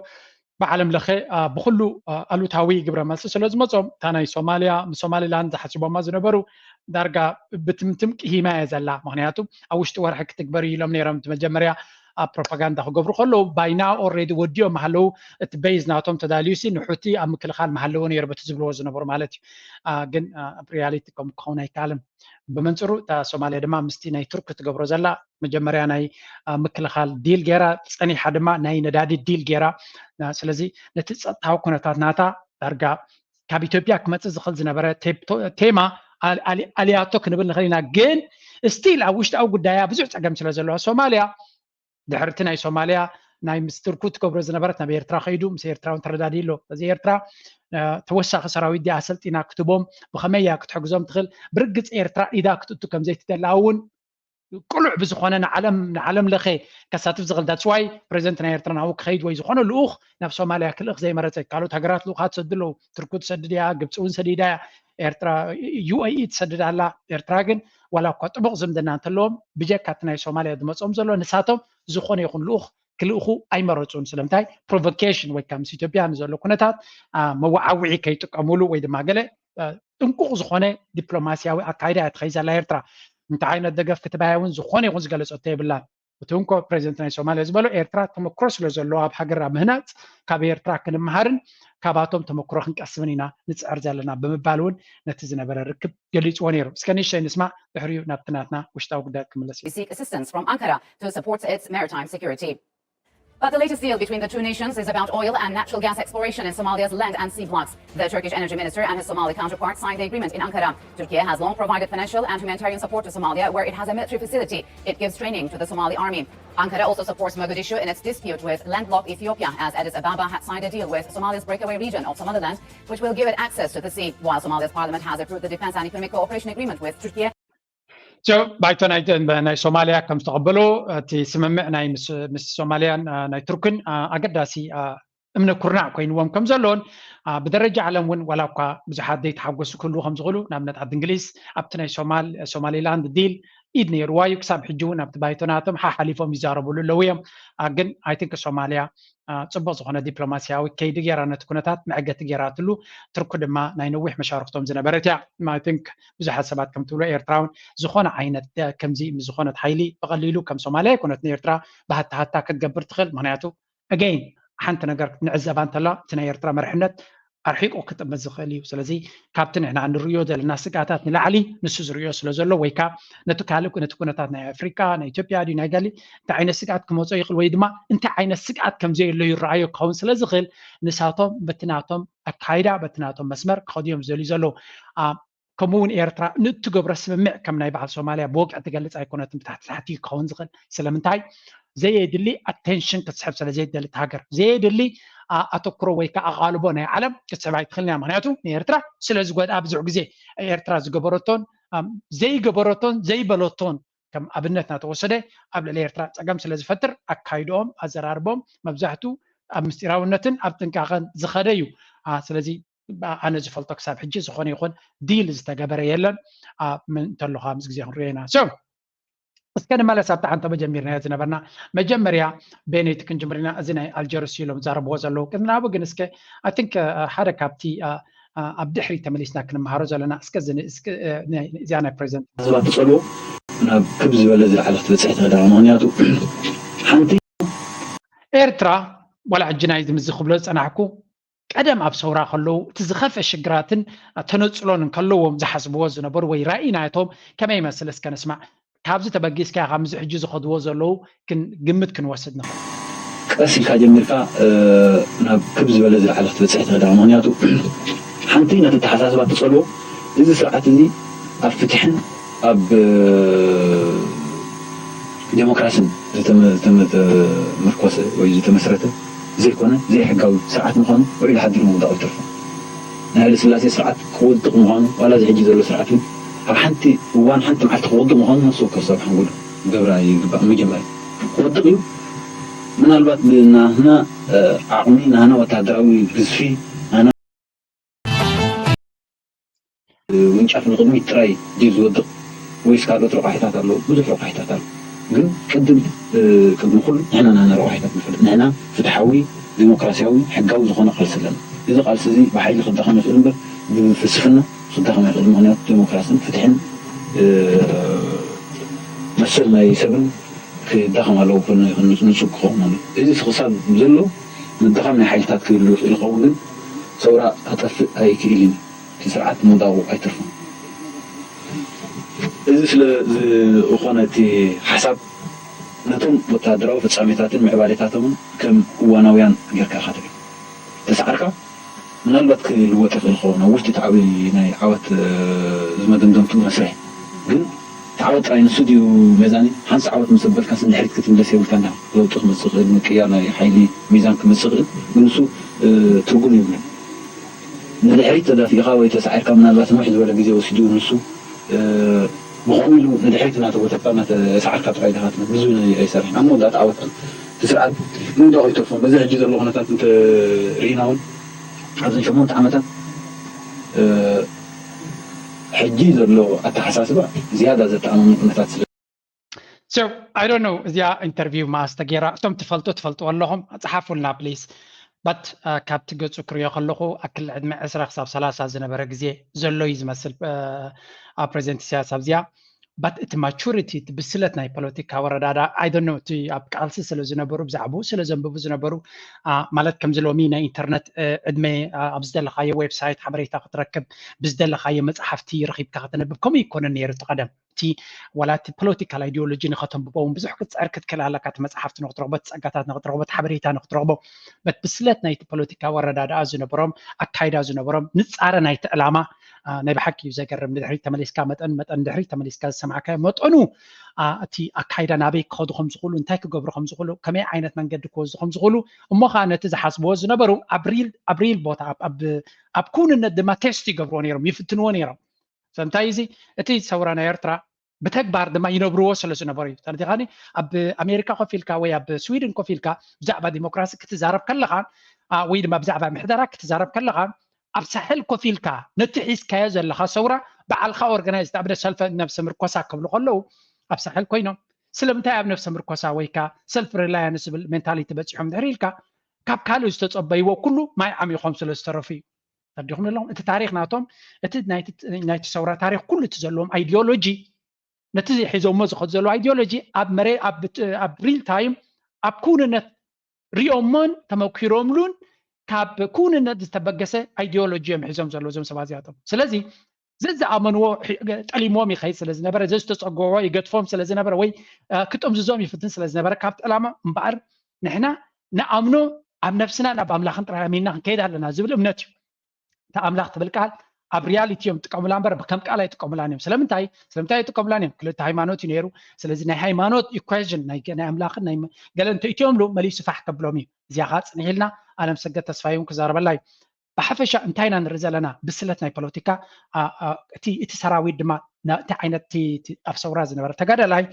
ብዓለም ለኸ ብኩሉ ኣሉታዊ ግብረ መልሲ ስለ ዝመፆም እታ ናይ ሶማሊያ ምስ ሶማሊላንድ ዝሓስቦማ ዝነበሩ ዳርጋ ብትምትም ቅሂማ እየ ዘላ። ምክንያቱ ኣብ ውሽጢ ወርሒ ክትግበር እዩ ኢሎም ነይሮም። እቲ መጀመርያ ኣብ ፕሮፓጋንዳ ክገብሩ ከለዉ ባይና ኦልሬዲ ወዲኦም ሃለዉ። እቲ ቤዝ ናቶም ተዳልዩ ሲ ንሑቲ ኣብ ምክልኻል መሃለዎ ነይሩ በቲ ዝብልዎ ዝነበሩ ማለት እዩ። ግን ኣብ ሪያሊቲ ከም ክኸውን ኣይከኣልን። ብመንፅሩ እታ ሶማሊያ ድማ ምስቲ ናይ ቱርክ ትገብሮ ዘላ መጀመርያ ናይ ምክልኻል ዲል ገይራ፣ ፀኒሓ ድማ ናይ ነዳዲ ዲል ገይራ። ስለዚ ነቲ ፀጥታዊ ኩነታት ናታ ዳርጋ ካብ ኢትዮጵያ ክመፅእ ዝኽእል ዝነበረ ቴማ ኣልያቶ ክንብል ንኽእል ኢና። ግን ስቲል ኣብ ውሽጣዊ ጉዳያ ብዙሕ ፀገም ስለ ዘለዋ ሶማሊያ ድሕርቲ ናይ ሶማሊያ ናይ ምስ ቱርኩ ትገብሮ ዝነበረት ናብ ኤርትራ ከይዱ ምስ ኤርትራ እውን ተረዳዲ ኣሎ። እዚ ኤርትራ ተወሳኺ ሰራዊት ዲኣ ኣሰልጢና ክትቦም ብኸመይ እያ ክትሕግዞም ትኽእል? ብርግፅ ኤርትራ ኢዳ ክትእቱ ከም ዘይትደላ እውን ቅሉዕ ብዝኾነ ንዓለም ንዓለም ለኸ ከሳትፍ ዝኽእል that's why ፕሬዚደንት ናይ ኤርትራ ናብኡ ክኸይድ ወይ ዝኾነ ልኡኽ ናብ ሶማሊያ ክልእኽ ዘይመረፀ ካልኦት ሃገራት ልኡኻት ሰዱ ኣለዉ። ቱርኩ ትሰድድ እያ፣ ግብፂ እውን ሰዲዳ እያ፣ ኤርትራ ዩ ኤ ኢ ትሰድድ ኣላ። ኤርትራ ግን ዋላ እኳ ጥቡቕ ዝምድና እንተለዎም ብጀካ እቲ ናይ ሶማሊያ ዝመፅኦም ዘሎ ንሳቶም ዝኾነ ይኹን ልኡኽ ክልእኹ ኣይመረፁን። ስለምንታይ ፕሮቮኬሽን ወይ ከዓ ምስ ኢትዮጵያ ንዘሎ ኩነታት መወዓውዒ ከይጥቀሙሉ ወይ ድማ ገለ ጥንቁቕ ዝኾነ ዲፕሎማስያዊ ኣካይዳ እያ ትኸይድ ዘላ ኤርትራ። እንታይ ዓይነት ደገፍ ክትባያ እውን ዝኾነ ይኹን ዝገለፀቶ የብላን። እቲ እንኮ ፕሬዚደንት ናይ ሶማሊያ ዝበሎ ኤርትራ ተመክሮ ስለ ዘለዎ ኣብ ሃገራ ምህናፅ ካብ ኤርትራ ክንምሃርን ካባቶም ተመክሮ ክንቀስምን ኢና ንፅዕር ዘለና ብምባል እውን ነቲ ዝነበረ ርክብ ገሊፅዎ ነይሩ። እስከ ንእሽተይ ንስማዕ፣ ድሕሪኡ ናብቲ ናትና ውሽጣዊ ጉዳያት ክምለስ እዩ። Seek assistance from Ankara to support its maritime security. But the latest deal between the two nations is about oil and natural gas exploration in Somalia's land and sea blocks. The Turkish energy minister and his Somali counterpart signed the agreement in Ankara. Turkey has long provided financial and humanitarian support to Somalia, where it has a military facility. It gives training to the Somali army. Ankara also supports Mogadishu in its dispute with landlocked Ethiopia, as Addis Ababa had signed a deal with Somalia's breakaway region of Somaliland, which will give it access to the sea, while Somalia's parliament has approved the defense and economic cooperation agreement with Turkey. So ባይቶ ናይ ሶማሊያ ከም ዝተቐበሉ እቲ ስምምዕ ናይ ምስ ሶማሊያን ናይ ቱርክን ኣገዳሲ እምነ ኩርናዕ ኮይንዎም ከም ዘለውን ብደረጃ ዓለም እውን ዋላ እኳ ብዙሓት ዘይተሓጎሱ ክህልዉ ከም ዝኽእሉ ንኣብነት ዓዲ እንግሊዝ ኣብቲ ናይ ሶማሊላንድ ዲል ኢድ ነይርዋ እዩ። ክሳብ ሕጂ እውን ኣብቲ ባይቶ ናቶም ሓሓሊፎም ይዛረብሉ ኣለዉ እዮም። ግን ኣይ ቲንክ ሶማሊያ ፅቡቅ ዝኾነ ዲፕሎማስያዊ ከይዲ ገይራ ነቲ ኩነታት መዕገቲ ገይራትሉ። ቱርኪ ድማ ናይ ነዊሕ መሻርክቶም ዝነበረት እያ። ኣይ ቲንክ ብዙሓት ሰባት ከም ትብሎ ኤርትራ እውን ዝኾነ ዓይነት ከምዚ ምስ ዝኾነት ሓይሊ ብቐሊሉ ከም ሶማልያ ኣይኮነትን ኤርትራ ብሃታ ሃታ ክትገብር ትኽእል። ምክንያቱ ኣገይን ሓንቲ ነገር ንዕዘባ እንተላ እቲ ናይ ኤርትራ መርሕነት ኣርሒቁ ክጥምት ዝኽእል እዩ። ስለዚ ካብቲ ንሕና ንርእዮ ዘለና ስግኣታት ንላዕሊ ንሱ ዝርእዮ ስለ ዘሎ ወይ ከዓ ነቲ ካልእ ነቲ ኩነታት ናይ ኣፍሪቃ ናይ ኢትዮጵያ ድዩ ናይ ጋሊ እንታይ ዓይነት ስግኣት ክመጾ ይኽእል ወይ ድማ እንታይ ዓይነት ስግኣት ከም ዘየሎ ይረኣዮ ክኸውን ስለ ዝኽእል ንሳቶም በቲ ናቶም ኣካይዳ በቲ ናቶም መስመር ክኸዱ እዮም ዝደልዩ ዘለዉ። ከምኡ እውን ኤርትራ ንእትገብሮ ስምምዕ ከም ናይ በዓል ሶማልያ ብወግዒ ትገልጽ ኣይኮነትን፣ ብታሕቲ ታሕቲ ክኸውን ዝኽእል። ስለምንታይ? ዘየድሊ ኣቴንሽን ክትስሕብ ስለ ዘይደሊ እታ ሃገር ዘየድሊ ኣተኩሮ ወይ ከዓ ኣቓልቦ ናይ ዓለም ክትስሕብ ኣይትኽእልን እያ። ምክንያቱ ንኤርትራ ስለ ዝጎድኣ ብዙሕ ግዜ ኤርትራ ዝገበረቶን ዘይገበረቶን ዘይበለቶን ከም ኣብነት እናተወሰደ ኣብ ልዕሊ ኤርትራ ፀገም ስለ ዝፈጥር ኣካይድኦም ኣዘራርቦም መብዛሕቱ ኣብ ምስጢራውነትን ኣብ ጥንቃቐን ዝኸደ እዩ። ስለዚ ኣነ ዝፈልጦ ክሳብ ሕጂ ዝኾነ ይኹን ዲል ዝተገበረ የለን። እንተሎ ከዓ ምስ ግዜ ክንሪኦ ኢና። እስከ ንመለስ ኣብቲ ሓንቶ መጀሚርናዮ ዝነበርና መጀመርያ ቤነይቲ ክንጅምር ኢና። እዚ ናይ ኣልጀርስ ኢሎም ዛረብዎ ዘለዉ ቅድሚ ናብኡ ግን እስከ ኣይ ቲንክ ሓደ ካብቲ ኣብ ድሕሪ ተመሊስና ክንመሃሮ ዘለና እስከ እዚኣ ናይ ፕሬዚደንት ሰባት ትፀልዎ ናብ ክብ ዝበለ ዝለዓለ ክትበፅሕ ትኽእል ምክንያቱ ሓንቲ ኤርትራ ዋላ ሕጂ ናይ ምዚ ክብሎ ዝፀናሕኩ ቀደም ኣብ ሰውራ ከለዉ እቲ ዝኸፍአ ሽግራትን ተነፅሎን እንከለዎም ዝሓስብዎ ዝነበሩ ወይ ራእይ ናቶም ከመይ ይመስል እስከ ንስማዕ። ካብዚ ተበጊስካ ካብ ምዚ ሕጂ ዝኸድዎ ዘለዉ ግምት ክንወስድ ንኽእል። ቀስ ኢልካ ጀሚርካ ናብ ክብ ዝበለ ዝለዓለ ክትበፅሕ ትኽእል ምክንያቱ ሓንቲ ነቲ ተሓሳስባ ትፀልዎ እዚ ስርዓት እዚ ኣብ ፍትሕን ኣብ ዴሞክራስን ዝተመርኮሰ ወይ ዝተመስረተ ዘይኮነ ዘይሕጋዊ ስርዓት ምዃኑ ውዒሉ ሓዲሩ ምውዳቑ ይተርፎ። ናይ ሃይለ ስላሴ ስርዓት ክወድቕ ምዃኑ ዋላ እዚ ሕጂ ዘሎ ስርዓት እውን ኣብ ሓንቲ እዋን ሓንቲ መዓልቲ ክወድቕ ምዃኑ ነፍሲ ወከፍ ሰብ ሓንጎሉ ክገብራ ይግባእ። መጀመርያ ክወድቕ እዩ። ምናልባት ብናህና ዓቕሚ ናህና ወታደራዊ ግዝፊ ናህና ምንጫፍ ንቕድሚት ጥራይ ድዩ ዝወድቕ ወይስ ካልኦት ረቋሒታት ኣለዉ? ብዙሕ ረቋሒታት ኣሎ። ግን ቅድም ቅድሚ ኩሉ ንሕና ናና ረቋሒታት ንፈልጥ። ንሕና ፍትሓዊ ዲሞክራሲያዊ ሕጋዊ ዝኾነ ቃልሲ ኣለና። እዚ ቃልሲ እዚ ብሓይሊ ክዳኸም ይኽእል እምበር ብፍልስፍና ክዳኸም ኣይኽእል። ምክንያቱ ዲሞክራስን ፍትሕን መሰል ናይ ሰብን ክዳኸም ኣለዎ። ንፁግ ክኸውን ማለት እዚ ክሳብ ዘሎ ምድኻም ናይ ሓይልታት ክህሉ ይኽእል ይኸውን፣ ግን ሰውራ ኣጠፍእ ኣይክእልን። እቲ ስርዓት ምውዳቑ ኣይተርፍን። እዚ ስለ ዝኾነ እቲ ሓሳብ ነቶም ወታደራዊ ፍጻሜታትን ምዕባሌታቶምን ከም እዋናውያን ጌርካ ኢኻ ትርኢ። ተሰዓርካ ምናልባት ክልወጥ ይኽእል ይኸውን ኣብ ውሽጢ እቲ ዓብዪ ናይ ዓወት ዝመደምደምትኡ መስርሕ፣ ግን እቲ ዓወት ጥራይ ንሱ ድዩ መዛኒ? ሓንሳእ ዓወት ምስ ኣበልካስ ንድሕሪት ክትምለስ የብልካን። ለውጢ ክመጽእ ይኽእል፣ ምቅያር ናይ ሓይሊ ሚዛን ክመጽእ ይኽእል፣ ግን ንሱ ትርጉም የብሉን። ንድሕሪት ተዳፊእኻ ወይ ተሳዒርካ ምናልባት ንውሕ ዝበለ ግዜ ወሲዱ ንሱ ብኸምኡ ኢሉ ንድሕሪት እናተጎተትካ እናተሰዓርካ ጥራይ ዲኻ ትብል? ብዙ ኣይሰርሕን። ኣብ መወዳእታ ዓወት እቲ ስርዓት ምውዳቑ ይተርፎም። በዚ ሕጂ ዘሎ ኩነታት እንተርኢና እውን ኣብዘን ሸሞንተ ዓመታት ሕጂ ዘሎ ኣተሓሳስባ ዝያዳ ዘተኣማምን ኩነታት ስለ So I don't know እዚኣ interview መዓስ ተገይራ? እቶም ትፈልጡ ትፈልጥዎ ኣለኹም፣ ጸሓፉልና please። But ካብቲ ገጹ ክሪኦ ከለኹ ኣክል ዕድመ ዕስራ ክሳብ ሰላሳ ዝነበረ ግዜ ዘሎ እዩ ዝመስል ኣብ ፕሬዚደንት ኢሳያስ ኣብዚኣ። But እቲ maturity፣ እቲ ብስለት ናይ ፖለቲካ ኣወረዳድኣ፣ I don't know፣ እቲ ኣብ ቃልሲ ስለ ዝነበሩ፣ ብዛዕባኡ ስለ ዘንብቡ ዝነበሩ፣ ማለት ከምዚ ሎሚ ናይ ኢንተርነት ዕድመ፣ ኣብ ዝደለኻዮ ዌብሳይት ሓበሬታ ክትረክብ፣ ብዝደለኻዮ መጽሓፍቲ ረኺብካ ከተንብብ፣ ከምኡ ኣይኮነን ነይሩ እቲ ቀደም። እቲ ዋላ እቲ ፖለቲካል ኣይዲዮሎጂ ንኸተንብቦ እውን ብዙሕ ክትፅዕር ክትክእል ኣለካ። እቲ መፅሓፍቲ ንክትረኽቦ፣ እቲ ፀጋታት ንክትረኽቦ፣ እቲ ሓበሬታ ንክትረኽቦ፣ በት ብስለት ናይቲ ፖለቲካዊ ኣረዳድኣ ዝነበሮም፣ ኣካይዳ ዝነበሮም፣ ንፃረ ናይቲ ዕላማ ናይ ብሓቂ እዩ ዘገርም። ንድሕሪት ተመሊስካ መጠን መጠን ንድሕሪት ተመሊስካ ዝሰማዕካዮ መጠኑ እቲ ኣካይዳ ናበይ ክኸዱ ከም ዝኽእሉ፣ እንታይ ክገብሩ ከም ዝኽእሉ፣ ከመይ ዓይነት መንገዲ ክወስዱ ከም ዝኽእሉ፣ እሞ ከዓ ነቲ ዝሓስብዎ ዝነበሩ ኣብ ሪል ቦታ ኣብ ክውንነት ድማ ቴስት ይገብርዎ ነይሮም፣ ይፍትንዎ ነይሮም። እንታይ እዚ እቲ ሰውራ ናይ ኤርትራ ብተግባር ድማ ይነብርዎ ስለ ዝነበሩ እዩ። ተረዲኻኒ? ኣብ ኣሜሪካ ኮፍ ኢልካ ወይ ኣብ ስዊድን ኮፍ ኢልካ ብዛዕባ ዲሞክራሲ ክትዛረብ ከለኻ ወይ ድማ ብዛዕባ ምሕደራ ክትዛረብ ከለኻ ኣብ ሳሕል ኮፍ ኢልካ ነቲ ሒዝካዮ ዘለኻ ሰውራ በዓልካ ኦርጋናይዝ ኣብ ሰልፈ ነብሰ ምርኮሳ ክብሉ ከለዉ ኣብ ሳሕል ኮይኖም ስለምንታይ ኣብ ነብሰ ምርኮሳ ወይ ከ ሰልፍ ሪላያንስ ዝብል ሜንታሊቲ በፂሖም ድሕሪ ኢልካ ካብ ካልእ ዝተፀበይዎ ኩሉ ማይ ዓሚኾም ስለ ዝተረፉ እዩ። ተረዲኹም ኣለኹም? እቲ ታሪኽ ናቶም እቲ ናይቲ ሰውራ ታሪኽ ኩሉ እቲ ዘለዎም ኣይዲዮሎጂ ነቲ ሒዞሞ ዝኸዱ ዘለዉ ኣይዲዮሎጂ ኣብ መሬ ኣብ ሪል ታይም ኣብ ክውንነት ሪኦሞን ተመኪሮምሉን ካብ ክውንነት ዝተበገሰ ኣይዲዮሎጂ እዮም ሒዞም ዘለዉ እዞም ሰባት እዚኣቶም። ስለዚ ዘዝኣመንዎ ጠሊምዎም ይኸይድ ስለ ዝነበረ ዘዝተፀገዎ ይገድፎም ስለ ዝነበረ ወይ ክጥምዝዞም ይፍትን ስለ ዝነበረ ካብቲ ዕላማ እምበኣር ንሕና ንኣምኖ ኣብ ነብስና ናብ ኣምላኽን ጥራይ ኣሚንና ክንከይድ ኣለና ዝብል እምነት እዩ። እታ ኣምላኽ ትብል ቃል ኣብ ሪያሊቲ እዮም ጥቀሙላ እምበር ከም ቃል ኣይጥቀሙላን እዮም። ስለምንታይ ስለምንታይ ኣይጥቀሙላን እዮም? ክልተ ሃይማኖት እዩ ነይሩ። ስለዚ ናይ ሃይማኖት ኢኳዥን ናይ ኣምላኽን ናይ ገለ እንተእትዮምሉ መሊሱ ፋሕ ከብሎም እዩ። እዚኣ ከዓ ፅንሕ ኢልና ኣለም ሰገድ ተስፋ እውን ክዛረበላ እዩ። ብሓፈሻ እንታይ ኢና ንርኢ ዘለና? ብስለት ናይ ፖለቲካ እቲ ሰራዊት ድማ እቲ ዓይነት ኣብ ሰውራ ዝነበረ ተጋዳላይ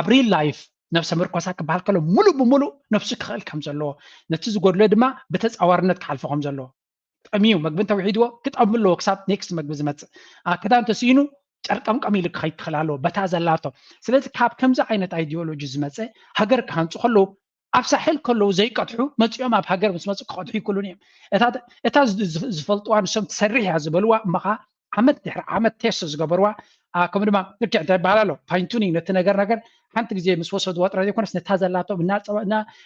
ኣብ ሪል ላይፍ ነብሰ ምርኮሳ ክበሃል ከሎ ሙሉእ ብሙሉእ ነብሱ ክኽእል ከም ዘለዎ ነቲ ዝጎድሎ ድማ ብተፃዋርነት ክሓልፎ ከም ዘለዎ ጠምዩ መግቢ እንተውሒድዎ ክጠሚ ኣለዎ ክሳብ ኔክስት መግቢ ዝመፅእ ክዳን ተስኢኑ ጨርቀምቀም ኢሉ ክኸይድ ክኽእል ኣለዎ በታ ዘላቶ። ስለዚ ካብ ከምዚ ዓይነት ኣይዲዮሎጂ ዝመፀ ሃገር ክሃንፁ ከለዉ ኣብ ሳሕል ከለዉ ዘይቀድሑ መፂኦም ኣብ ሃገር ምስ መፁ ክቐድሑ ይክእሉን እዮም። እታ ዝፈልጥዋ ንሶም ትሰርሕ እያ ዝበልዋ እሞ ከዓ ዓመት ድሕሪ ዓመት ቴስት ዝገበርዋ ከምኡ ድማ ልክዕ እንታይ ይበሃል ኣሎ ፋይንቱኒንግ ነቲ ነገር ነገር ሓንቲ ግዜ ምስ ወሰድዋ ጥራይ ዘይኮነስ ነታ ዘላቶም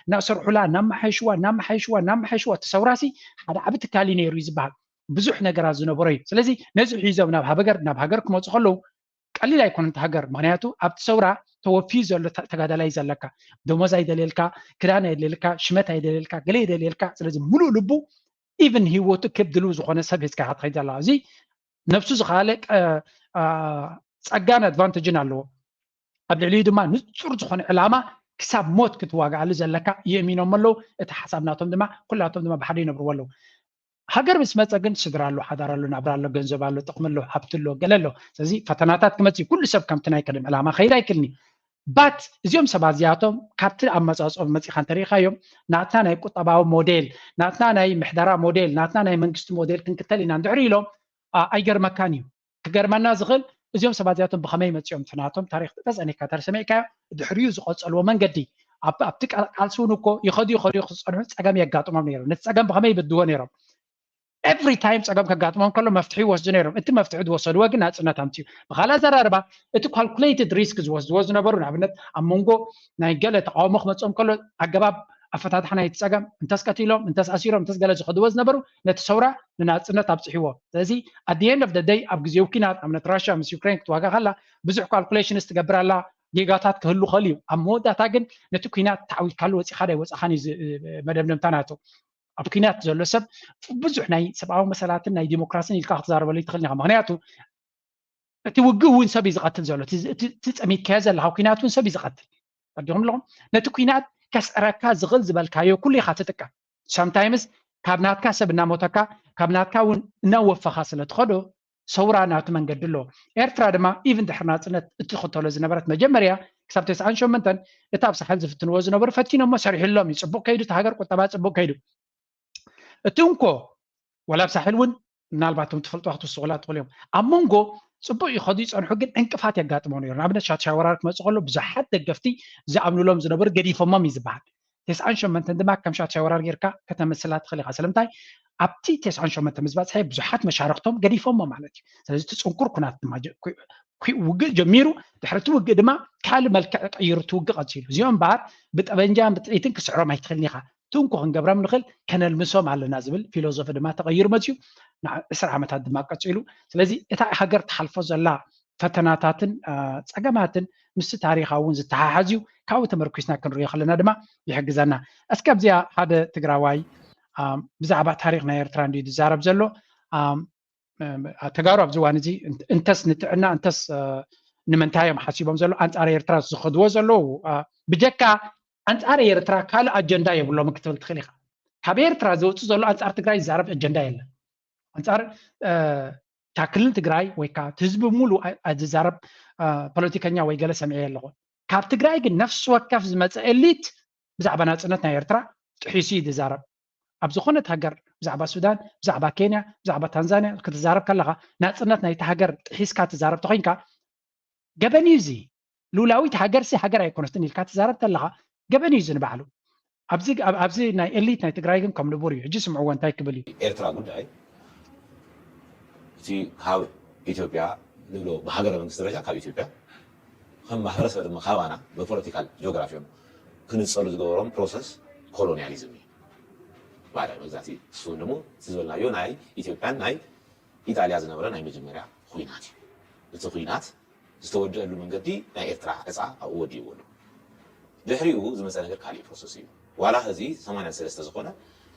እናሰርሑላ እናመሓየሽዋ እናመሓየሽዋ እናመሓየሽዋ እቲ ሰውራሲ ሓደ ዓቢ ትካል እዩ ነይሩ እዩ ዝበሃል። ብዙሕ ነገራት ዝነበሮ እዩ። ስለዚ ነዚ ሒዞም ናብ ሃበገር ናብ ሃገር ክመፁ ከለዉ ቀሊል ኣይኮነን እቲ ሃገር። ምክንያቱ ኣብቲ ሰውራ ተወፊዩ ዘሎ ተጋዳላይ ዘለካ ደሞዝ ኣይደልየልካ፣ ክዳን ኣይደልየልካ፣ ሽመት ኣይደልየልካ፣ ገለ ኣይደልየልካ። ስለዚ ሙሉእ ልቡ ኢቭን ሂወቱ ክብ ድልው ዝኾነ ሰብ ሒዝካ ኢኻ ትኸይድ ዘለኻ። እዚ ነብሱ ዝኸኣለ ጸጋን ኣድቫንቴጅን ኣለዎ። ኣብ ልዕሊኡ ድማ ንጹር ዝኾነ ዕላማ ክሳብ ሞት ክትዋግኣሉ ዘለካ የእሚኖም ኣለዉ። እቲ ሓሳብ ናቶም ድማ ኩላቶም ድማ ብሓደ ይነብርዎ ኣለዉ። ሃገር ምስ መጸ ግን ስድራ ኣሎ፣ ሓዳር ኣሎ፣ ናብራ ኣሎ፣ ገንዘብ ኣሎ፣ ጥቕሚ ኣሎ፣ ሃብቲ ኣሎ፣ ገለ ኣሎ። ስለዚ ፈተናታት ክመጽእ እዩ። ኩሉ ሰብ ከምቲ ናይ ቀደም ዕላማ ክኸይድ ኣይክእልን እዩ። ባት እዚኦም ሰባት እዚኣቶም ካብቲ ኣመጻጽኦም መጺኻ እንተሪኢኻዮም ናትና ናይ ቁጠባዊ ሞዴል፣ ናትና ናይ ምሕደራ ሞዴል፣ ናትና ናይ መንግስቲ ሞዴል ክንክተል ኢና እንድሕር ኢሎም ኣይገርመካን እዩ። ክገርመና ዝኽእል እዚኦም ሰባት እዚኣቶም ብኸመይ መፂኦም፣ እቲ ናቶም ታሪክ ተፀኒካ ተር ሰሚዕካዮ ድሕሪኡ ዝቐፀልዎ መንገዲ ኣብቲ ቃልሲ እውን እኮ ይኸዱ ይኸዱ ክፀንሑ ፀገም የጋጥሞም ነይሮም። ነቲ ፀገም ብኸመይ ይበድዎ ነይሮም? ኤቭሪ ታይም ፀገም ከጋጥሞም ከሎ መፍትሒ ይወስዱ ነይሮም። እቲ መፍትሒ ዝወሰድዎ ግን ናፅነት ኣምፅኡ። ብካልእ ኣዘራርባ እቲ ካልኩሌትድ ሪስክ ዝወስድዎ ዝነበሩ ንኣብነት ኣብ መንጎ ናይ ገለ ተቃውሞ ክመፅኦም ከሎ ኣገባብ ኣፈታትሓ ናይቲ ፀገም እንተስ ቀቲሎም እንተስ ኣሲሮም እንተስ ገለ ዝኸድዎ ዝነበሩ ነቲ ሰውራ ንናፅነት ኣብፅሕዎ። ስለዚ ኣት ኤንድ ኦፍ ደይ ኣብ ግዜ ኩናት ኣብነት ራሽያ ምስ ዩክሬን ክትዋጋ ከላ ብዙሕ ካልኩሌሽንስ ትገብር ኣላ። ጌጋታት ክህሉ ክእል እዩ። ኣብ መወዳእታ ግን ነቲ ኩናት ተዓዊትካሉ ወፂኻ ዶ ኣይወፃኻን እዩ መደምደምታ ናቱ። ኣብ ኩናት ዘሎ ሰብ ብዙሕ ናይ ሰብኣዊ መሰላትን ናይ ዲሞክራሲን ኢልካ ክትዛረበሉ ይትኽእል ኢኻ። ምክንያቱ እቲ ውግእ እውን ሰብ እዩ ዝቐትል ዘሎ። እቲ ጸሚድካዮ ዘለካ ኩናት እውን ሰብ እዩ ዝቐትል። ረዲኹም ኣለኹም? ነቲ ኩናት ከስዕረካ ዝኽእል ዝበልካዮ ኩሉ ኢኻ ትጥቀም። ሳምታይምስ ካብ ናትካ ሰብ እናሞተካ ካብ ናትካ እውን እናወፈኻ ስለ ትኸዶ ሰውራ ናቱ መንገዲ ኣለዎ። ኤርትራ ድማ ኢቭን ድሕሪ ናፅነት እትኽተሎ ዝነበረት መጀመርያ ክሳብ ተስዓን ሸሞንተን እቲ ኣብ ሳሕል ዝፍትንዎ ዝነበሩ ፈቲኖሞ ሰሪሕሎም እዩ። ፅቡቅ ከይዱ እቲ ሃገር ቁጠባ ፅቡቅ ከይዱ እቲ እንኮ ወላ ኣብ ሳሕል እውን ምናልባት እቶም ትፈልጡ ክትውስቑላ ትኽእሉ እዮም። ኣብ መንጎ ፅቡቅ ይኸዱ ይፀንሑ ግን ዕንቅፋት የጋጥሞ ነይሩ። ንኣብነት ሻሻይ ወራር ክመፅእ ከሎ ብዙሓት ደገፍቲ ዝኣምኑሎም ዝነበሩ ገዲፎሞም እዩ ዝበሃል። ተስዓን ሸሞንተን ድማ ከም ሻሻይ ወራር ጌርካ ከተመስላ ትኽእል ኢኻ። ስለምንታይ ኣብቲ ተስዓን ሸሞንተን ምስ በፅሐ ብዙሓት መሻርክቶም ገዲፎሞ ማለት እዩ። ስለዚ እቲ ፅንኩር ኩናት ድማ ውግእ ጀሚሩ ድሕሪ እቲ ውግእ ድማ ካልእ መልክዕ ቀይሩ እቲ ውግእ ቀፂሉ። እዚኦም እምበኣር ብጠበንጃን ብጥይትን ክስዕሮም ኣይትኽእልን ኢኻ። ትንኮ ክንገብረም ንኽእል ከነልምሶም ኣለና ዝብል ፊሎዞፊ ድማ ተቐይሩ መፅዩ። ዕስራ ዓመታት ድማ ቀፂሉ። ስለዚ እታ ሃገር ትሓልፎ ዘላ ፈተናታትን ፀገማትን ምስቲ ታሪኻ እውን ዝተሓሓዝ እዩ። ካብኡ ተመርኩስና ክንሪኦ ከለና ድማ ይሕግዘና። እስከ ኣብዚኣ ሓደ ትግራዋይ ብዛዕባ ታሪክ ናይ ኤርትራ እንዲ ዝዛረብ ዘሎ ተጋሩ ኣብዚ እዋን እዚ እንተስ ንጥዕና እንተስ ንምንታይ እዮም ሓሲቦም ዘሎ ኣንፃር ኤርትራ ዝኸድዎ ዘለዉ ብጀካ ኣንፃር ኤርትራ ካልእ ኣጀንዳ የብሎም ክትብል ትኽእል ኢኻ። ካብ ኤርትራ ዝወፅእ ዘሎ ኣንፃር ትግራይ ዝዛረብ ኣጀንዳ የለን። ኣንፃር እታ ክልል ትግራይ ወይ ከዓ ህዝቢ ሙሉ ዝዛረብ ፖለቲከኛ ወይ ገለ ሰሚዐ ኣለኹ። ካብ ትግራይ ግን ነፍሲ ወከፍ ዝመፀ ኤሊት ብዛዕባ ናፅነት ናይ ኤርትራ ጥሒሱ እዩ ዝዛረብ። ኣብ ዝኾነት ሃገር ብዛዕባ ሱዳን፣ ብዛዕባ ኬንያ፣ ብዛዕባ ታንዛንያ ክትዛረብ ከለኻ ናፅነት ናይቲ ሃገር ጥሒስካ ትዛረብ ተኾይንካ ገበን እዩ እዚ። ሉላዊት ሃገርሲ ሃገር ኣይኮነትን ኢልካ ትዛረብ ከለኻ ገበን እዩ እዚ ንባዕሉ። ኣብዚ ናይ ኤሊት ናይ ትግራይ ግን ከም ንቡር እዩ። ሕጂ ስምዕዎ እንታይ ክብል እዩ። ኤርትራ ጉዳይ እቲ ካብ ኢትዮጵያ ንብሎ ብሃገረ መንግስቲ ደረጃ ካብ ኢትዮጵያ ከም ማሕበረሰብ ድማ ካባና ብፖለቲካል ጂኦግራፊ እዮም ክንፀሉ ዝገበሮም ፕሮሰስ ኮሎኒያሊዝም እዩ። ባዕዳዊ መግዛእቲ እሱ እውን ደግሞ እቲ ዝበልናዮ ናይ ኢትዮጵያን ናይ ኢጣልያ ዝነበረ ናይ መጀመርያ ኩናት እዩ። እቲ ኩናት ዝተወደአሉ መንገዲ ናይ ኤርትራ ዕፃ ኣብኡ ወዲእዎ ኣሎ። ድሕሪኡ ዝመፀ ነገር ካሊእ ፕሮሰስ እዩ። ዋላ እዚ ሰማንያን ሰለስተ ዝኾነ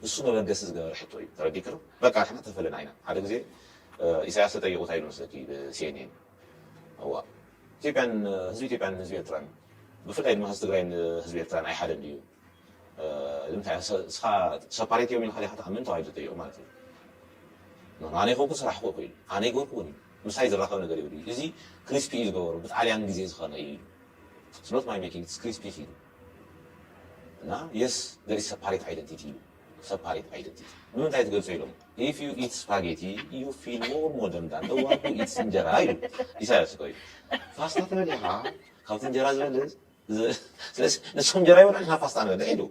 እሱ መበገሲ ዝገበረ ሕቶ እዩ። ተረዲክር በቃ ንሕና ተፈለና ኢና። ሓደ ግዜ ኢሳያስ ተጠይቁ እንታይ ኢሉ መስለኪ ብሲኤንኤን እዋ ኢትዮጵያን ህዝቢ ኢትዮጵያን ህዝቢ ኤርትራን ብፍላይ ድማ ህዝቢ ትግራይን ህዝቢ ኤርትራን ኣይሓደን ድዩ? ንምንታይ እስኻ ሰፓሬት እዮም ኢልካ ዲኻ ትኣምን ተባሂሉ ተጠይቁ ማለት እዩ። ኣነ ይኮንኩ ስራሕ ኮ ኮይኑ ኣነ ይጎርኩ እውን ምሳይ ዝራኸብ ነገር ይብሉ እዚ ክሪስፒ እዩ ዝገበሩ ብጣልያን ግዜ ዝኾነ እዩ ኢሉ ስኖት ማይ ሜኪንግ ክሪስፒ ኢሉ እና የስ there is separate identity እዩ separate identity ንምንታይ ትገልጾ ኢሎም if you eat spaghetti you feel more modern than the one who eats እንጀራ ኢሉ ኢሳያስ እኮ እዩ ፋስታ ተበሊኻ ካብቲ እንጀራ ዝበልጽ ስለዚ ንስኹም እንጀራ ይበልዑ ንሕና ፓስታ ንበልዕ ኢሉ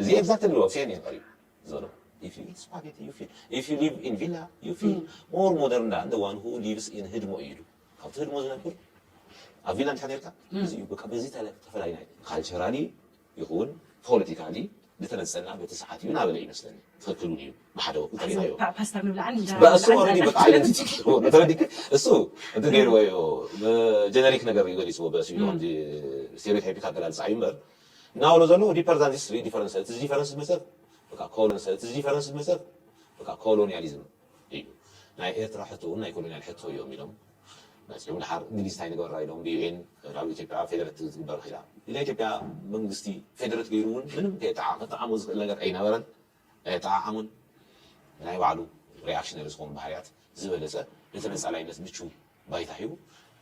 እዚ ኤግዛክትሊ ሎ ፌን እዩ ቀሪቡ ዘሎ if you eat spaghetti you feel if you live in villa you feel more modern than the one who lives in ህድሞ እዩ ኢሉ ካብቲ ህድሞ ዝነብር ኣብ ቪላ እንድሕር ነርካ እዚ እዩ በቃ በዚ ተፈላይና ካልቸራሊ ይኹን ፖለቲካሊ ዝተነፀልና በቲ ሰዓት እዩ ናበለ ይመስለኒ ትኽክል እውን እዩ ብሓደ ወቅት ሪናዮ ፓስታ ምብላዕን እንጀራ በእሱ ምብላዕን ኦልሬዲ በቃ ኣይደንቲቲ ተረዲክ እሱ እንትን ገይርዎ እዩ ጀነሪክ ነገር እዩ ገሊፅዎ በእሱ እዩ ስቴሪዮታይፒክ ኣገላልፃ እዩ እምበር እናበሎ ዘሎ ዲፐር ዛን ዚስ ዲፈረንስ እቲ ዲፈረንስ መፀ በቃ ኮሎን እቲ ዲፈረንስ መፀ በቃ ኮሎኒያሊዝም እዩ ናይ ኤርትራ ሕቶ እውን ናይ ኮሎኒያል ሕቶ እዮም ኢሎም መፅኦም ድሓር እንግሊዝ እንታይ ንገበራ ኢሎም ብዩኤን ናብ ኢትዮጵያ ፌደረት ትግበር ኪዳ ኢላ ኢትዮጵያ መንግስቲ ፌደረት ገይሩ እውን ምንም ከየጠዓመ ጠዓሞ ዝኽእል ነገር ኣይነበረን ኣየጠዓዓሙን ናይ ባዕሉ ሪኣክሽነሪ ዝኾኑ ባህርያት ዝበለፀ ነቲ ነፃላይነት ምቹ ባይታ ሂቡ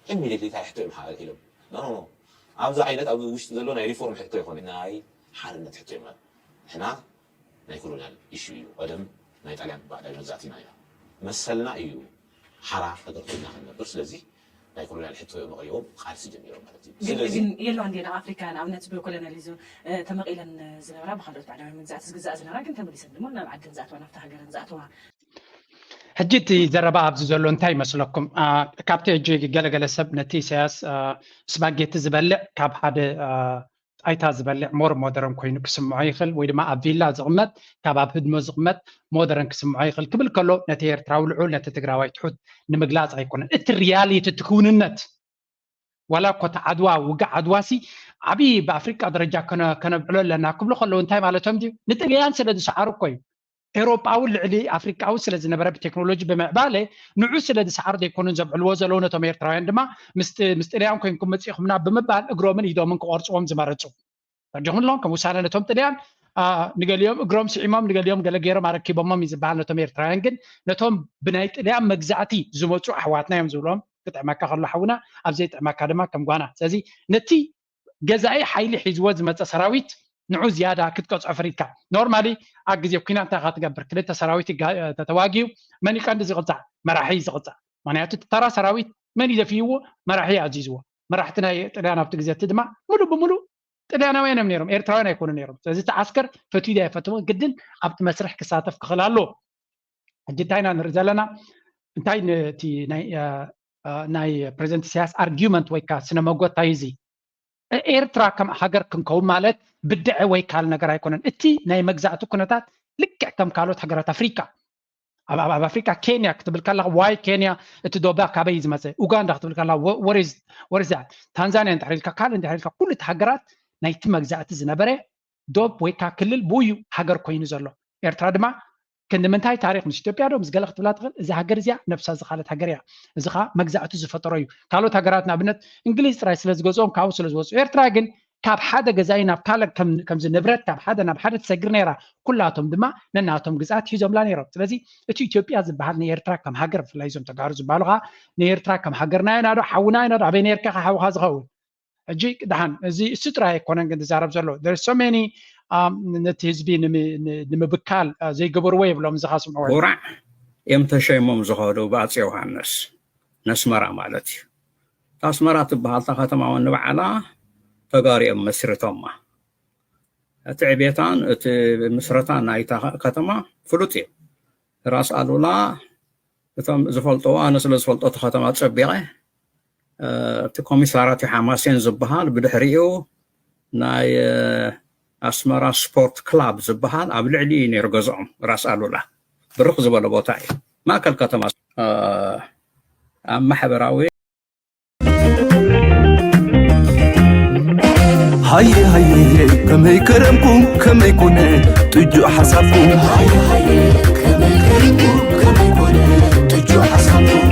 ኢሚዲየትሊ እንታይ ሕቶ እዮም ሓበል ኢሎም ኖ ኖ ኣብዚ ዓይነት ኣብ ውሽጢ ዘሎ ናይ ሪፎርም ሕቶ ይኮነ ናይ ሓርነት ሕቶ እዮም ንሕና ናይ ኮሎኒያል ኢሹ እዩ ቀደም ናይ ጣልያን ባዕዳዊ መግዛእቲ ኢና ኢና መሰልና እዩ ሓራ ሃገር ኮይና ክንነብር። ስለዚ ናይ ኮሎኒያል ሕቶ እዮም ኣቕሪቦም ቃልሲ ጀሚሮም ማለት እዩ። ግን ስለዚ ግን የለዋ እንዲ ኣብ ኣፍሪካ ንኣብነት ብኮሎኒያሊዝም እ፣ ተመቒለን ዝነበራ ብካልኦት ባዕዳውያን መግዛእቲ ዝግዛእ ዝነበራ ግን ተመሊሰን ድማ ናብ ዓደን ዝኣተዋ ናብቲ ሃገረን ዝኣተዋ ሕጂ እቲ ዘረባ ኣብዚ ዘሎ እንታይ ይመስለኩም? አ፣ ካብቲ ሕጂ ገለገለ ሰብ ነቲ ኢሳያስ አ፣ ስፓጌቲ ዝበልዕ ካብ ሓደ አ፣ ጣይታ ዝበልዕ ሞር ሞደረን ኮይኑ ክስምዖ ይኽእል፣ ወይ ድማ ኣብ ቪላ ዝቕመጥ ካብ ኣብ ህድሞ ዝቕመጥ ሞደረን ክስምዖ ይኽእል ክብል ከሎ፣ ነቲ ኤርትራዊ ልዑል፣ ነቲ ትግራዋይ ትሑት ንምግላፅ ኣይኮነን። እቲ ሪያሊቲ፣ እቲ ክውንነት፣ ዋላ እኮ እቲ ዓድዋ፣ ውግእ ዓድዋ ሲ ዓብዪ ብኣፍሪቃ ደረጃ ከነ- ከነብዕሎ ኣለና ክብሉ ከለዉ እንታይ ማለቶም ድዩ? ንጥልያን ስለ ዝሰዓሩ እኮ እዩ። ኤውሮጳዊ ልዕሊ ኣፍሪቃዊ ስለ ዝነበረ ብቴክኖሎጂ ብምዕባለ ንዑ ስለ ዝሰዓሩ ዘይኮኑን ዘብዕልዎ ዘለዉ። ነቶም ኤርትራውያን ድማ ምስ ጥ- ምስ ጥልያን ኮይንኩም መጺእኹምና ብምባል እግሮምን ኢዶምን ክቖርጽዎም ዝመረጹ። ፈርዲኹም ኣለኹም ከም ውሳነ ነቶም ጥልያን አ፣ ንገሊኦም እግሮም ስዒሞም ንገሊኦም ገለ ገይሮም ኣረኪቦሞም እዩ ዝበሃል። ነቶም ኤርትራውያን ግን ነቶም ብናይ ጥልያን መግዛእቲ ዝመጹ ኣሕዋትና እዮም ዝብሎም። ክጥዕመካ ከሎ ሓውና፣ ኣብ ዘይጥዕመካ ድማ ከም ጓና። ስለዚ ነቲ ገዛኢ ሓይሊ ሒዝዎ ዝመፀ ሰራዊት ንዑ ዝያዳ ክትቀፅዖ ፈሪድካ። ኖርማሊ ኣብ ግዜ ኩናት እንታይ ኢኻ ትገብር? ክልተ ሰራዊት ይጋ- ተተዋጊኡ መን እዩ ቀንዲ ዝቕፃዕ? መራሒ እዩ ዝቕፃዕ። ምክንያቱ እቲ ተራ ሰራዊት መን እዩ ዘፍይዎ? መራሒ እዩ ኣዚዝዎ። መራሕቲ ናይ ጥልያን ኣብቲ ግዜ እቲ ድማ ሙሉእ ብሙሉእ ጥልያናውያን እዮም ነይሮም፣ ኤርትራውያን ኣይኮኑ ነይሮም። ስለዚ እቲ ዓስከር ፈትዩ ድዩ ኣይፈትዎ ግድን ኣብቲ መስርሕ ክሳተፍ ክኽእል ኣለዎ። ሕጂ እንታይ ኢና ንርኢ ዘለና? እንታይ ነቲ ናይ አ፣ አ፣ ናይ ፕሬዚደንት ኢሳያስ ኣርጊመንት ወይ ከዓ ስነ መጎት እንታይ እዩ እዚ? ኤ- ኤርትራ ከም ሃገር ክንከውን ማለት ብድዐ ወይ ካልእ ነገር ኣይኮነን። እቲ ናይ መግዛእቲ ኩነታት ልክዕ ከም ካልኦት ሃገራት ኣፍሪቃ ኣብ ኣብ- ኣብ ኣፍሪቃ ኬንያ ክትብል ከለካ ዋይ ኬንያ እቲ ዶባ ካበይ እዩ ዝመፀ? ኡጋንዳ ክትብል ከላ ወሪዝ ዛት ታንዛንያ እንድሕር ኢልካ ካልእ እንድሕር ኢልካ ኩሉ እቲ ሃገራት ናይቲ መግዛእቲ ዝነበረ ዶብ ወይ ከዓ ክልል ብኡ እዩ ሃገር ኮይኑ ዘሎ። ኤርትራ ድማ ክንዲ ምንታይ ታሪክ ምስ ኢትዮጵያ ዶ ምስ ገለ ክትብላ ትኽእል። እዛ ሃገር እዚኣ ነብሳ ዝኻለት ሃገር እያ። እዚ ከዓ መግዛእቱ ዝፈጠሮ እዩ። ካልኦት ሃገራት ንኣብነት እንግሊዝ ጥራይ ስለ ዝገዝኦም ካብኡ ስለ ዝወፁ። ኤርትራ ግን ካብ ሓደ ገዛኢ ናብ ካልእ ከም- ከምዚ ንብረት ካብ ሓደ ናብ ሓደ ትሰግር ነይራ። ኩላቶም ድማ ነናቶም ግዝኣት ሒዞምላ ነይሮም። ስለዚ እቲ ኢትዮጵያ ዝበሃል ንኤርትራ ከም ሃገር ብፍላይ እዞም ተጋሩ ዝበሃሉ ከዓ ንኤርትራ ከም ሃገርና ኢና ዶ ሓውና ኢና ዶ ኣበይ ነርካ ኢኻ ሓውኻ ዝኸውን? ሕጂ ደሓን እዚ እሱ ጥራይ ኣይኮነን ግን ዝዛረብ ዘሎ there so many ነቲ ህዝቢ ንምብካል ዘይገበርዎ የብሎም። እዚ ኻስምዑ ውራዕ እዮም ተሸይሞም ዝኸዱ ብኣጼ ዮሃንስ ነስመራ ማለት እዩ። ኣስመራ ትበሃል እታ ከተማ እውን ንባዕላ ተጋሩ እዮም መስርቶማ። እቲ ዕቤታን እቲ ምስረታን ናይታ ከተማ ፍሉጥ እዩ። ራስ ኣሉላ እቶም ዝፈልጥዎ ኣነ ስለ ዝፈልጦ እቲ ከተማ ፀቢቐ እቲ ኮሚሳራት ሓማሴን ዝበሃል ብድሕሪኡ ናይ ኣስመራ ስፖርት ክላብ ዝበሃል ኣብ ልዕሊ እዩ ነይሩ ገዝኦም ራስ ኣሉላ ብርኽ ዝበለ ቦታ እዩ ማእከል ከተማ ኣብ ማሕበራዊ ሃየ ሃየ ከመይ ከረምኩም ከመይ ኮነ ጥጁእ ሓሳብኩም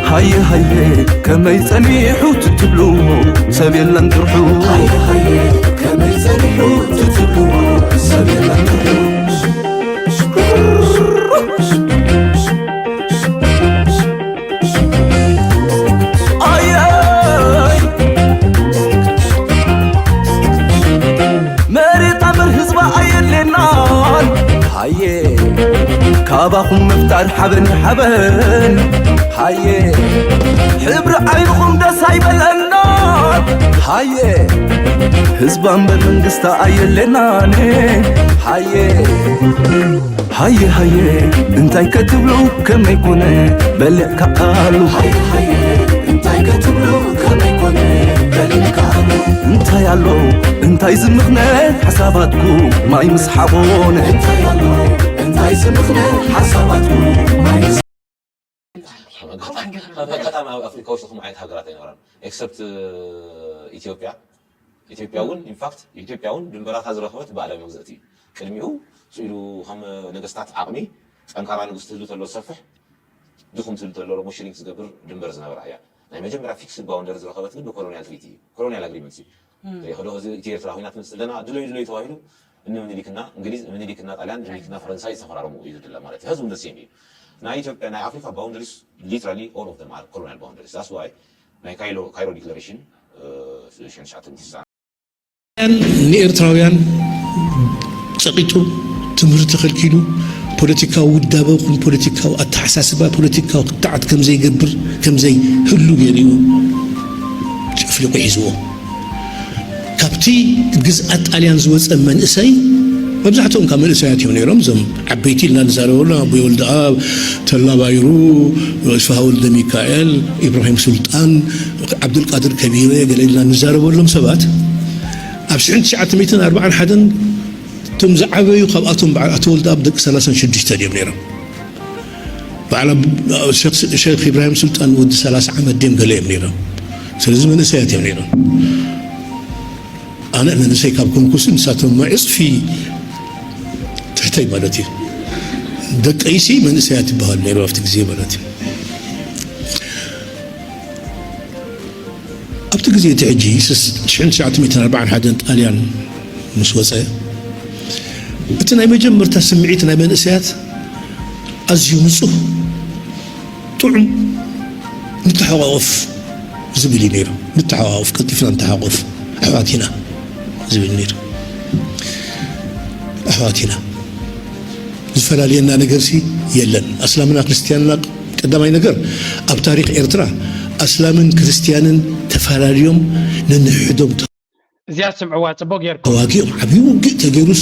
ሃየ ሃየ ከመይ ጸኒሑ ትትብሉ ሰብ የለን ጥርሑ ሃየ ሃየ ከመይ ጸኒሑ ትትብሉ ሰብ የለን ጥርሑ ኣየይ መሬት ኣበር ህዝባ ኣየድሌናን ሃየ ካባኹም ምፍጣር ሓበን ሓበን ሃየ ሕብሪ ዓይንኹም ደስ ኣይበለናን ሃየ ህዝባ እምበር መንግስታ ኣየድሌናን ሃየ ሃየ ሃየ እንታይ ከትብሉ ከመይ ኮነ በሊዕካ ኣሉ ሃየ ሃየ እንታይ ከትብሉ ከመይ ኮነ በሊዕካ ኣሉ እንታይ ኣሎ እንታይ ዝምኽነ ሓሳባትኩም ማይ ምስ ሓቦነ እንታይ ኣሎ እንታይ ዝምኽነ ሓሳባትኩም ማይ ምስ ኣጋጣሚ ኣብ ኣፍሪካ ውሽጢ ከምኡ ዓይነት ሃገራት ኣይነበራን ኤክሰፕት ኢትዮጵያ ኢትዮጵያ እውን ኢንፋክት ኢትዮጵያ እውን ድንበራታ ዝረኸበት ብኣዳሚ መግዛእቲ እዩ ቅድሚኡ ስኢሉ ከም ነገስታት ዓቕሚ ጠንካራ ንጉስ ትህሉ ተሎ ዝሰፍሕ ድኹም ትህሉ ተሎ ሞ ሽሪንክ ዝገብር ድንበር ዝነበራ እያ ናይ መጀመርያ ፊክስድ ባውንደሪ ዝረኸበት ግን ብኮሎኒያል ትሪቲ እዩ ኮሎኒያል ኣግሪመንት እዩ ሪኢኽዶ እዚ እቲ ኤርትራ ኩናት ትመፅእ ኣለና ድለዩ ድለዩ ተባሂሉ እኒ ምኒሊክና እንግሊዝ ምኒሊክና ጣልያን ምኒሊክና ፈረንሳይ ዝተፈራረሙ እዩ ዝድለ ማለት እዩ ህዝቡ እንደሴም እዩ ናይ ኢትዮጵያ ናይ ኣፍሪካ boundaries literally all of them are colonial boundaries that's why ናይ ካይሮ ካይሮ ዲክለሬሽን ሽሕን ትሽዓተ ሚእቲ ስሳን ንኤርትራውያን ጸቂጡ ትምህርቲ ከልኪሉ ፖለቲካዊ ውዳበ ኹን ፖለቲካዊ ኣተሓሳስባ ፖለቲካዊ ክትዓት ከም ዘይገብር ከም ዘይህሉ ገይሩ እዩ ጨፍሊቑ ሒዝዎ። ካብቲ ግዝኣት ጣልያን ዝወፀ መንእሰይ መብዛሕትኦም ካብ መንእሰያት እዮም ነይሮም። እዞም ዓበይቲ ኢልና ንዛረበሉ ኣቦይ ወልደኣብ፣ ተላ ባይሩ፣ እስፍሃ ወልደ ሚካኤል፣ ኢብራሂም ሱልጣን፣ ዓብዱልቃድር ከቢረ ገለ ኢልና ንዛረበሎም ሰባት ኣብ ሽሕን ትሽዓተ ሚእትን ኣርባዓን ሓደን እቶም ዝዓበዩ ካብኣቶም በዓል ኣቶ ወልደኣብ ደቂ ሰላሳን ሽዱሽተን እዮም ነይሮም። በዓል ኣብ- ሸኽ- ሸኽ ኢብራሂም ሱልጣን ወዲ ሰላሳ ዓመት ድዮም ገለ እዮም ነይሮም። ስለዚ መንእሰያት እዮም ነይሮም። ኣነ መንእሰይ ካብ ኮንኩስ ንሳቶም ዕፅፊ ትሕተይ ማለት እዩ። ደቀይሲ መንእሰያት ይበሃሉ ነይሩ ኣብቲ ግዜ ማለት እዩ። ኣብቲ ግዜ እቲ ሕጂ ሽሕን ትሽዓተ ሚእትን ኣርባዓን ሓደን ጣልያን ምስ ወፀ እቲ ናይ መጀመርታ ስምዒት ናይ መንእሰያት ኣዝዩ ንፁህ ጥዑም ንተሓቋቆፍ ዝብል እዩ ነይሩ። ንተሓቋቆፍ ቀልጢፍና ንተሓቋቆፍ ኣሕዋት ኢና ዝብል ነይሩ። ኣሕዋት ኢና ዝፈላልየና ነገርሲ የለን። ኣስላምና ክርስትያንና ቀዳማይ ነገር ኣብ ታሪኽ ኤርትራ ኣስላምን ክርስትያንን ተፈላለዮም ነንሕዶም እዚኣ ስምዕዋ ፅቡቅ ጌርኩም። ተዋጊኦም ዓብዪ ውግእ ተገይሩስ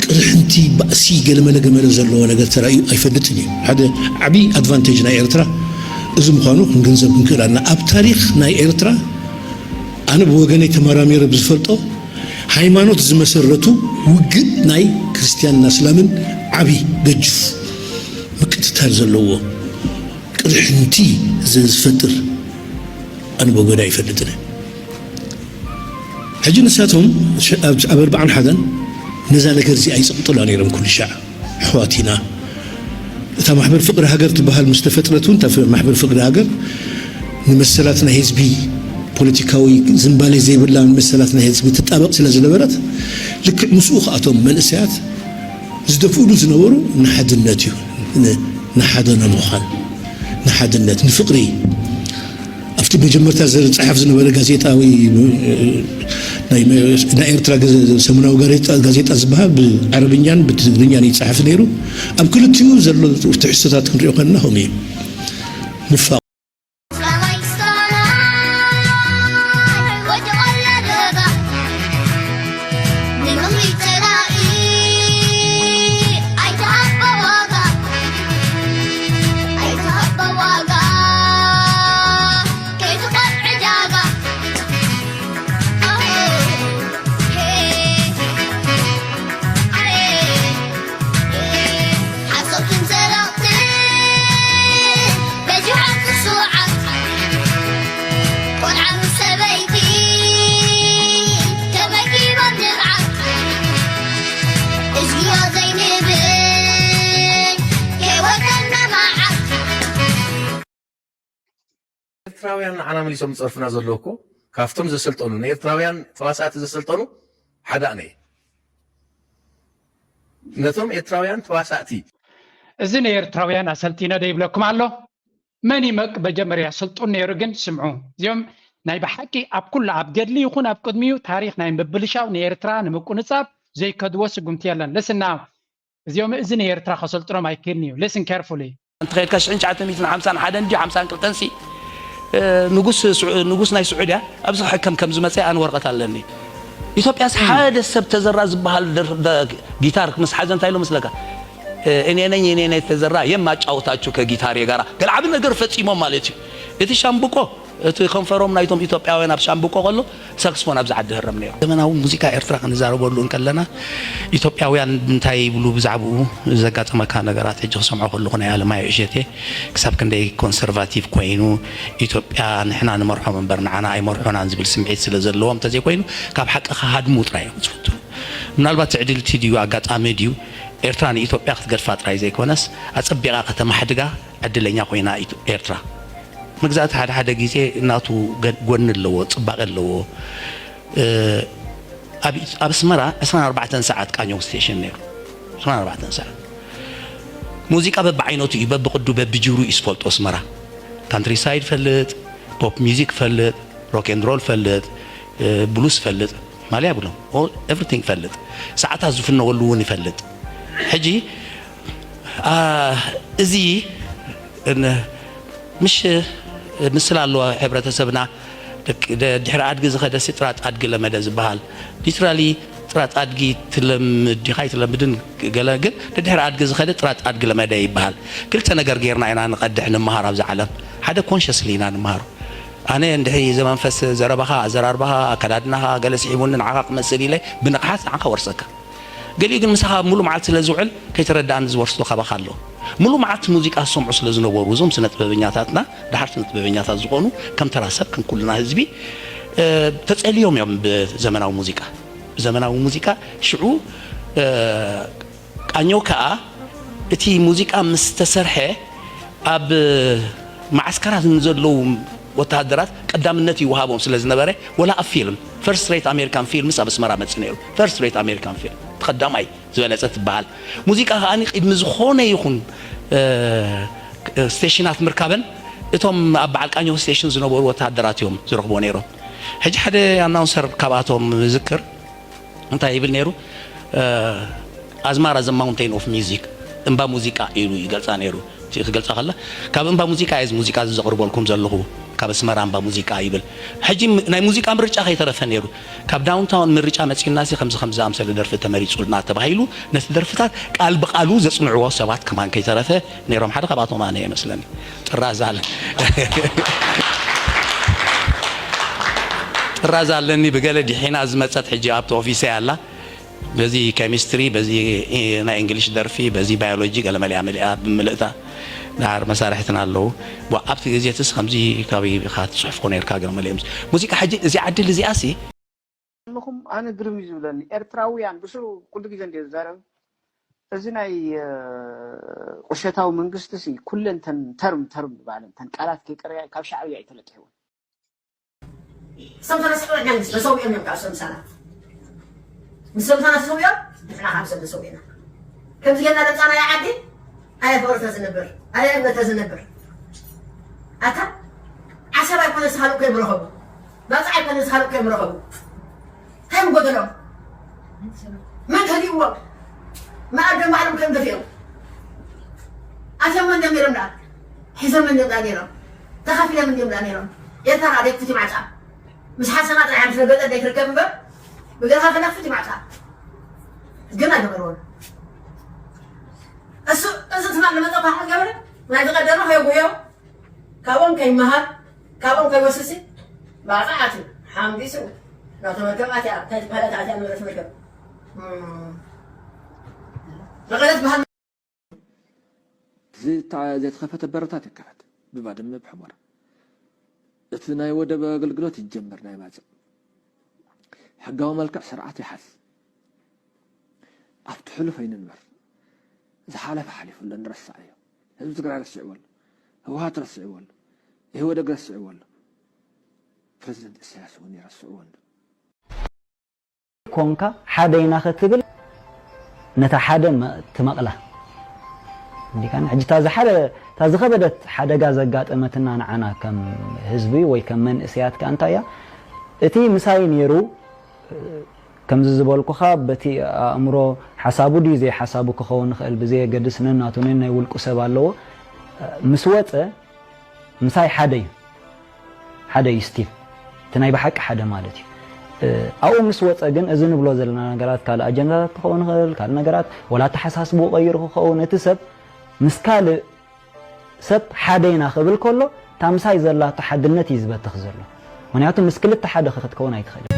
ቅርሕንቲ ባእሲ ገለመለ ገመለ ዘለዎ ነገር ተራእዩ ኣይፈልጥን እዩ። ሓደ ዓብዪ ኣድቫንቴጅ ናይ ኤርትራ እዚ ምዃኑ ክንግንዘብ ክንክእል ኣለና። ኣብ ታሪኽ ናይ ኤርትራ ኣነ ብወገነይ ተመራሚረ ብዝፈልጦ ሃይማኖት ዝመሰረቱ ውግእ ናይ ክርስትያንን ኣስላምን ዓብዪ ገጅፍ ምቅትታል ዘለዎ ቅርሕንቲ ዝፈጥር ኣነ ብወገነይ ኣይፈልጥን። ሕጂ ንሳቶም ኣብ ኣርባዓን ሓደን ነዛ ነገር እዚ ኣይፅቕጥላ ነይሮም ኩሉ ሻዕ ኣሕዋት ኢና። እታ ማሕበር ፍቕሪ ሃገር ትበሃል ምስ ተፈጥረት እውን እታ ማሕበር ፍቕሪ ሃገር ንመሰላት ናይ ህዝቢ ፖለቲካዊ ዝንባሌ ዘይብላ ንመሰላት ናይ ህዝቢ ትጣበቕ ስለ ዝነበረት ልክዕ ምስኡ ከኣቶም መንእሰያት ዝደፍእሉ ዝነበሩ ንሓድነት እዩ። ንሓደ ንምዃን ንሓድነት ንፍቕሪ ኣብቲ መጀመርታ ዝፀሓፍ ዝነበረ ጋዜጣ ወይ ናይ ኤርትራ ሰሙናዊ ጋዜጣ ዝበሃል ብዓረብኛን ብትግርኛን ይፀሓፍ ነይሩ። ኣብ ክልቲኡ ዘሎ ትሕዝቶታት ክንሪኦ ከለና ከምኡ እዩ። ንፋቕ ኤርትራውያን ንዓና መሊሶም ዝጸርፉና ዘለዉ እኮ ካብቶም ዘሰልጠኑ ንኤርትራውያን ተዋሳእቲ ዘሰልጠኑ ሓደ ኣነ እየ። ነቶም ኤርትራውያን ተዋሳእቲ እዚ ንኤርትራውያን ኣሰልጢነ ዶ ይብለኩም ኣሎ? መን ይመቅ መጀመርያ ስልጡን ነይሩ ግን ስምዑ እዚኦም ናይ ብሓቂ ኣብ ኩሉ ኣብ ገድሊ ይኹን ኣብ ቅድሚኡ ታሪኽ ናይ ምብልሻው ንኤርትራ ንምቁንጻብ ዘይከድዎ ስጉምቲ የለን። Listen now እዚኦም እዚ ንኤርትራ ከሰልጥኖም ኣይክእልን እዩ። Listen carefully። እንተኸድካ ሽሕን ትሽዓተ ሚእትን ሓምሳን ሓደን ድዩ ሓምሳን ክልተን ሲ ንጉስ ናይ ስዑድያ ኣብዚ ክሕከም ከም ዝመፀ ኣነ ወረቐት ኣለኒ። ኢትዮጵያስ ሓደ ሰብ ተዘራ ዝበሃል ጊታር ምስ ሓዘ እንታይ ኢሉ መስለካ? እኔ ነኝ እኔ ነኝ ተዘራ የማጫወታችሁ ከጊታሬ ጋራ ገለ ዓቢ ነገር ፈጺሞም ማለት እዩ። እቲ ሻምብቆ እቲ ከንፈሮም ናይቶም ኢትዮጵያውያን ኣብ ሻምብቆ ከሎ ሳክስፎን ኣብዚ ዓዲ ህረም ነይሩ። ዘመናዊ ሙዚቃ ኤርትራ ክንዛረበሉ እንከለና ኢትዮጵያውያን እንታይ ይብሉ ብዛዕባኡ ዘጋጠመካ ነገራት ሕጂ ክሰምዖ ከለኹ ናይ ኣለማየሁ እሸቴ ክሳብ ክንደይ ኮንሰርቫቲቭ ኮይኑ ኢትዮጵያ ንሕና ንመርሖም እምበር ንዓና ኣይመርሑናን ዝብል ስምዒት ስለ ዘለዎም እንተዘይኮይኑ ካብ ሓቂ ክሃድሙ ጥራይ እዮም ዝፍትኑ። ምናልባት ትዕድልቲ ድዩ ኣጋጣሚ ድዩ ኤርትራ ንኢትዮጵያ ክትገድፋ ጥራይ ዘይኮነስ ኣጸቢቓ ከተማሕድጋ ዕድለኛ ኮይና ኢትዮ- ኤርትራ። መግዛእቲ ሓደ ሓደ ግዜ ናቱ ገ- ጎኒ ኣለዎ፣ ጽባቐ ኣለዎ። እ፣ ኣብ ኣብ ኣስመራ ዕስራን ኣርባዕተን ሰዓት ቃኘው ስቴሽን ነይሩ። ዕስራን ኣርባዕተን ሰዓት ሙዚቃ በብዓይነቱ እዩ፣ በብቕዱ በብጅሩ እዩ ዝፈልጦ ኣስመራ። ካንትሪ ሳይድ ፈልጥ፣ ፖፕ ሚዚክ ፈልጥ፣ ሮክ ኤንድ ሮል ፈልጥ፣ እ፣ ብሉስ ፈልጥ፣ ማልያ ብሎም ኤቭሪቲንግ ፈልጥ። ሰዓታት ዝፍነወሉ እውን ይፈልጥ። ሕጂ አ፣ እዚ ን-፣ ምሽ ምስላ ኣለዋ ሕብረተሰብና። ደቂ-፣ ደ-፣ ድሕሪ ኣድጊ ዝኸደ ሲ ጥራጥ ኣድጊ ለመደ ዝበሃል። ሊትራሊ ጥራጥ ኣድጊ ትለምድ ዲኻ ኣይትለምድን ገለ፣ ግን ደድሕሪ ኣድጊ ዝኸደ ጥራጥ ኣድጊ ለመደ ይበሃል። ክልተ ነገር ጌርና ኢና ንቐድሕ፣ ንምሃር ኣብዚ ዓለም። ሓደ ኮንሸስሊ ኢና ንምሃሮ። ኣነ እንድሕሪ ዘመንፈስ ዘረባኻ፣ ኣዘራርባኻ፣ ኣከዳድናኻ ገለ ስሒቡኒ ንዓኻ ክመስል ኢለ ብንቕሓት ንዓኻ ወርሰካ። ገሊኡ ግን ምሳኻ ሙሉ መዓልቲ ስለ ዝውዕል ከይተረዳእኒ ዝወርሶ ካባኻ ኣሎ። ሙሉ መዓልቲ ሙዚቃ ዝሰምዑ ስለ ዝነበሩ እዞም ስነ ጥበበኛታትና፣ ደሓር ስነ ጥበበኛታት ዝኾኑ ከም ተራ ሰብ፣ ከም ኩልና ህዝቢ፣ እ፣ ተጸልዮም እዮም ብዘመናዊ ሙዚቃ። ብዘመናዊ ሙዚቃ ሽዑ፣ እ፣ ቃኘው ከኣ እቲ ሙዚቃ ምስ ተሰርሐ ኣብ መዓስከራት ንዘለዉ ወተሃደራት ቀዳምነት ይወሃቦም ስለ ዝነበረ፣ ወላ ኣብ ፊልም ፈርስት ሬት ኣሜሪካን ፊልምስ ኣብ ኣስመራ መጽእ ነይሩ። ፈርስት ሬት ኣሜሪካን ፊልም ተቐዳማይ ዝበለጸ ትበሃል። ሙዚቃ ከኣ ቅድሚ ዝኾነ ይኹን፣ እ፣ ስቴሽናት ምርካበን እቶም ኣብ በዓል ቃኘው ስቴሽን ዝነበሩ ወተሃደራት እዮም ዝረኽብዎ ነይሮም። ሕጂ ሓደ ኣናውንሰር ካብኣቶም ዝክር እንታይ ይብል ነይሩ? እ፣ ኣዝማራ ዘ ማውንቴን ኦፍ ሚውዚክ፣ እምባ ሙዚቃ ኢሉ ይገልጻ ነይሩ። እቲ ክገልጻ ከላ፣ ካብ እምባ ሙዚቃ እየ እዚ ሙዚቃ እዚ ዘቕርበልኩም ዘለኹ፣ ካብ ኣስመራ እምባ ሙዚቃ ይብል። ሕጂ ም-፣ ናይ ሙዚቃ ምርጫ ከይተረፈ ነይሩ። ካብ ዳውንታውን ምርጫ መጺኡና ሲ ከምዚ ከምዚ ዝኣምሰለ ደርፊ ተመሪጹልና ተባሂሉ፣ ነቲ ደርፍታት ቃል ብቃሉ ዘጽንዕዎ ሰባት ከማን ከይተረፈ ነይሮም። ሓደ ካብኣቶም ኣነ እየ መስለኒ። ጥራዝ ኣለ-፣ ጥራዝ ኣለኒ ብገለ ዲሒና ዝመጸት ሕጂ ኣብቲ ኦፊሰይ ኣላ። በዚ ኬሚስትሪ፣ በዚ ናይ እንግሊሽ ደርፊ፣ በዚ ባዮሎጂ ገለ መሊኣ መሊኣ ብምልእታ ደሓር መሳርሕትና ኣለዉ። ዋ፣ ኣብቲ ግዜ ትስ ከምዚ ካበይ ኢኻ ትጽሕፎ ነርካ? ገለ መሊኦም ሙዚቃ ሕጂ እዚኣ ዕድል እዚኣ ሲ ኣለኹም። ኣነ ግርም እዩ ዝብለኒ። ኤርትራውያን ብስሩ ኩሉ ግዜ እንድየ ዝዛረብ። እዚ ናይ፣ እ፣ ቁሸታዊ መንግስቲ ሲ ኩለን ተን ተርም ተርም ዝበሃለን ተን ቃላት ከይቀረያ ካብ ሻዕብያ እዩ ተለቂሕወን። እሶም ተረሲዖም እዮም፣ ተሰዊኦም እዮም ካብ እሶም ምሳና። ንሶም ምሳና ተሰዊኦም፣ ንሕና ካብ እሶም ተሰዊእና። ከምዚ ጌርና ደምፃናያ ዓዲ፣ ኣየ ፍቕሪ ተዝንብር፣ ኣየ እምነት ተዝንብር። ኣታ ዓሰብ ኣይኮነ ዝሃሉ ከይምረኸቡ፣ ባፅዕ ኣይኮነ ዝሃሉ ከይምረኸቡ። እንታይ ምጎደሎም? መን ከሊእዎም? መኣዶም ባዕሎም ከም ደፊኦም። ኣትዮም መን ደሚሮም ደኣ? ሒዞም መን ደኣ ነይሮም? ተኻፊሎም እንድዮም ደኣ ነይሮም? ኤርትራ ደኣ ክፉት ማዕፃ። ምስ ሓሰማ ጥራሕ ምስ ገጠር ደይ ትርከብ እምበር፣ ብገርካ ከላ ክፉት ማዕፃ። ግን ኣይገበርዎን። እሱ፣ እዚ ትማል ንመጠ ኳ ገበረ፣ ናይ ዝቐደመ ከየጉህዮ፣ ካብኦም ከይመሃር፣ ካብኦም ከይወስሲ፣ ባፅዕ ኣትዩ፣ ሓምቢሱ፣ ናብቲ መርከብ ኣትያ፣ እንታይ ትበሃል ኣትያ፣ ንብረት መርከብ። እም፣ መቐለ ትበሃል እዚ እታ ዘይተኸፈተ በረታት ይከፈት፣ ብባድመ ብሑመራ። እቲ ናይ ወደብ ኣገልግሎት ይጀመር፣ ናይ ባጽዕ። ሕጋዊ መልክዕ ስርዓት ይሓዝ። ኣብቲ ሕሉፍ ኣይንንበር። ዝሓለፈ ሓሊፉ ኣሎ፣ ንረሳዕ እዩ። ህዝቢ ትግራይ ረሲዕዎ ኣሎ። ህወሓት ረሲዕዎ ኣሎ። ኢህወደግ ረሲዕዎ ኣሎ። ፕረዚደንት ኢሳያስ እውን ይረስዕዎ ኣሎ። ኮንካ ሓደ ኢና ክትብል ነታ ሓደ መ-፣ ትመቕላ። እንዲካን ሕጂ እታ ዝሓደ-፣ እታ ዝኸበደት ሓደጋ ዘጋጠመትና ንዓና ከም ህዝቢ ወይ ከም መንእሰያት ከኣ እንታይ እያ? እቲ ምሳይ ነይሩ፣ ከምዚ ዝበልኩኻ በቲ ኣእምሮ ሓሳቡ ድዩ ዘይሓሳቡ ክኸውን ይኽእል ብዘየገድስ ነናቱ ነናይ ውልቁ ሰብ ኣለዎ። ምስ ወጸ ምሳይ ሓደ እዩ። ሓደ እዩ ስቲል። እቲ ናይ ብሓቂ ሓደ ማለት እዩ። እ፣ ኣብኡ ምስ ወጸ ግን እዚ ንብሎ ዘለና ነገራት ካልእ ኣጀንዳታት ክኸውን ይኽእል፣ ካልእ ነገራት ወላ ኣተሓሳስብኡ ቀይሩ ክኸውን፣ እቲ ሰብ ምስ ካልእ ሰብ ሓደ ኢና ክብል ከሎ፣ እታ ምሳይ ዘላቶ ሓድነት እዩ ዝበትኽ ዘሎ። ምኽንያቱ ምስ ክልተ ሓደ ክትከውን ኣይትኽእልን።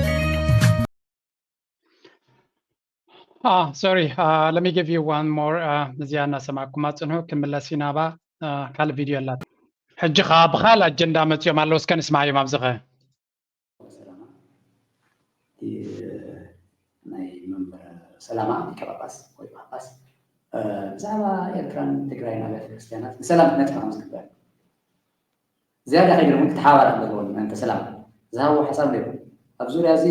Ah, sorry. Uh, let me give you one more. Uh, እዚኣ እናሰማዕኩማ ጽንሑ፣ ክምለስ ኢና። ባ፣ uh፣ ካልእ ቪድዮ ኣላት። ሕጂ ኸዓ ብኻልእ ኣጀንዳ መጺኦም ኣለዉ። እስከ ንስማዓዮም ኣብዚ ኸ። ሰላማ፣ እቲ ናይ መንበረ ሰላማ ሊቀ ጳጳስ ወይ ጳጳስ፣ እ፣ ብዛዕባ ኤርትራን ትግራይን ኣብያተ ክርስቲያናት ንሰላም ክነጥፋ ከም ዝግበር ዝያዳ ከይገርም እውን ክተሓባበር ኣለዎ ምእንተ ሰላም ዝሃብዎ ሓሳብ ነይሩ። ኣብ ዙርያ እዚ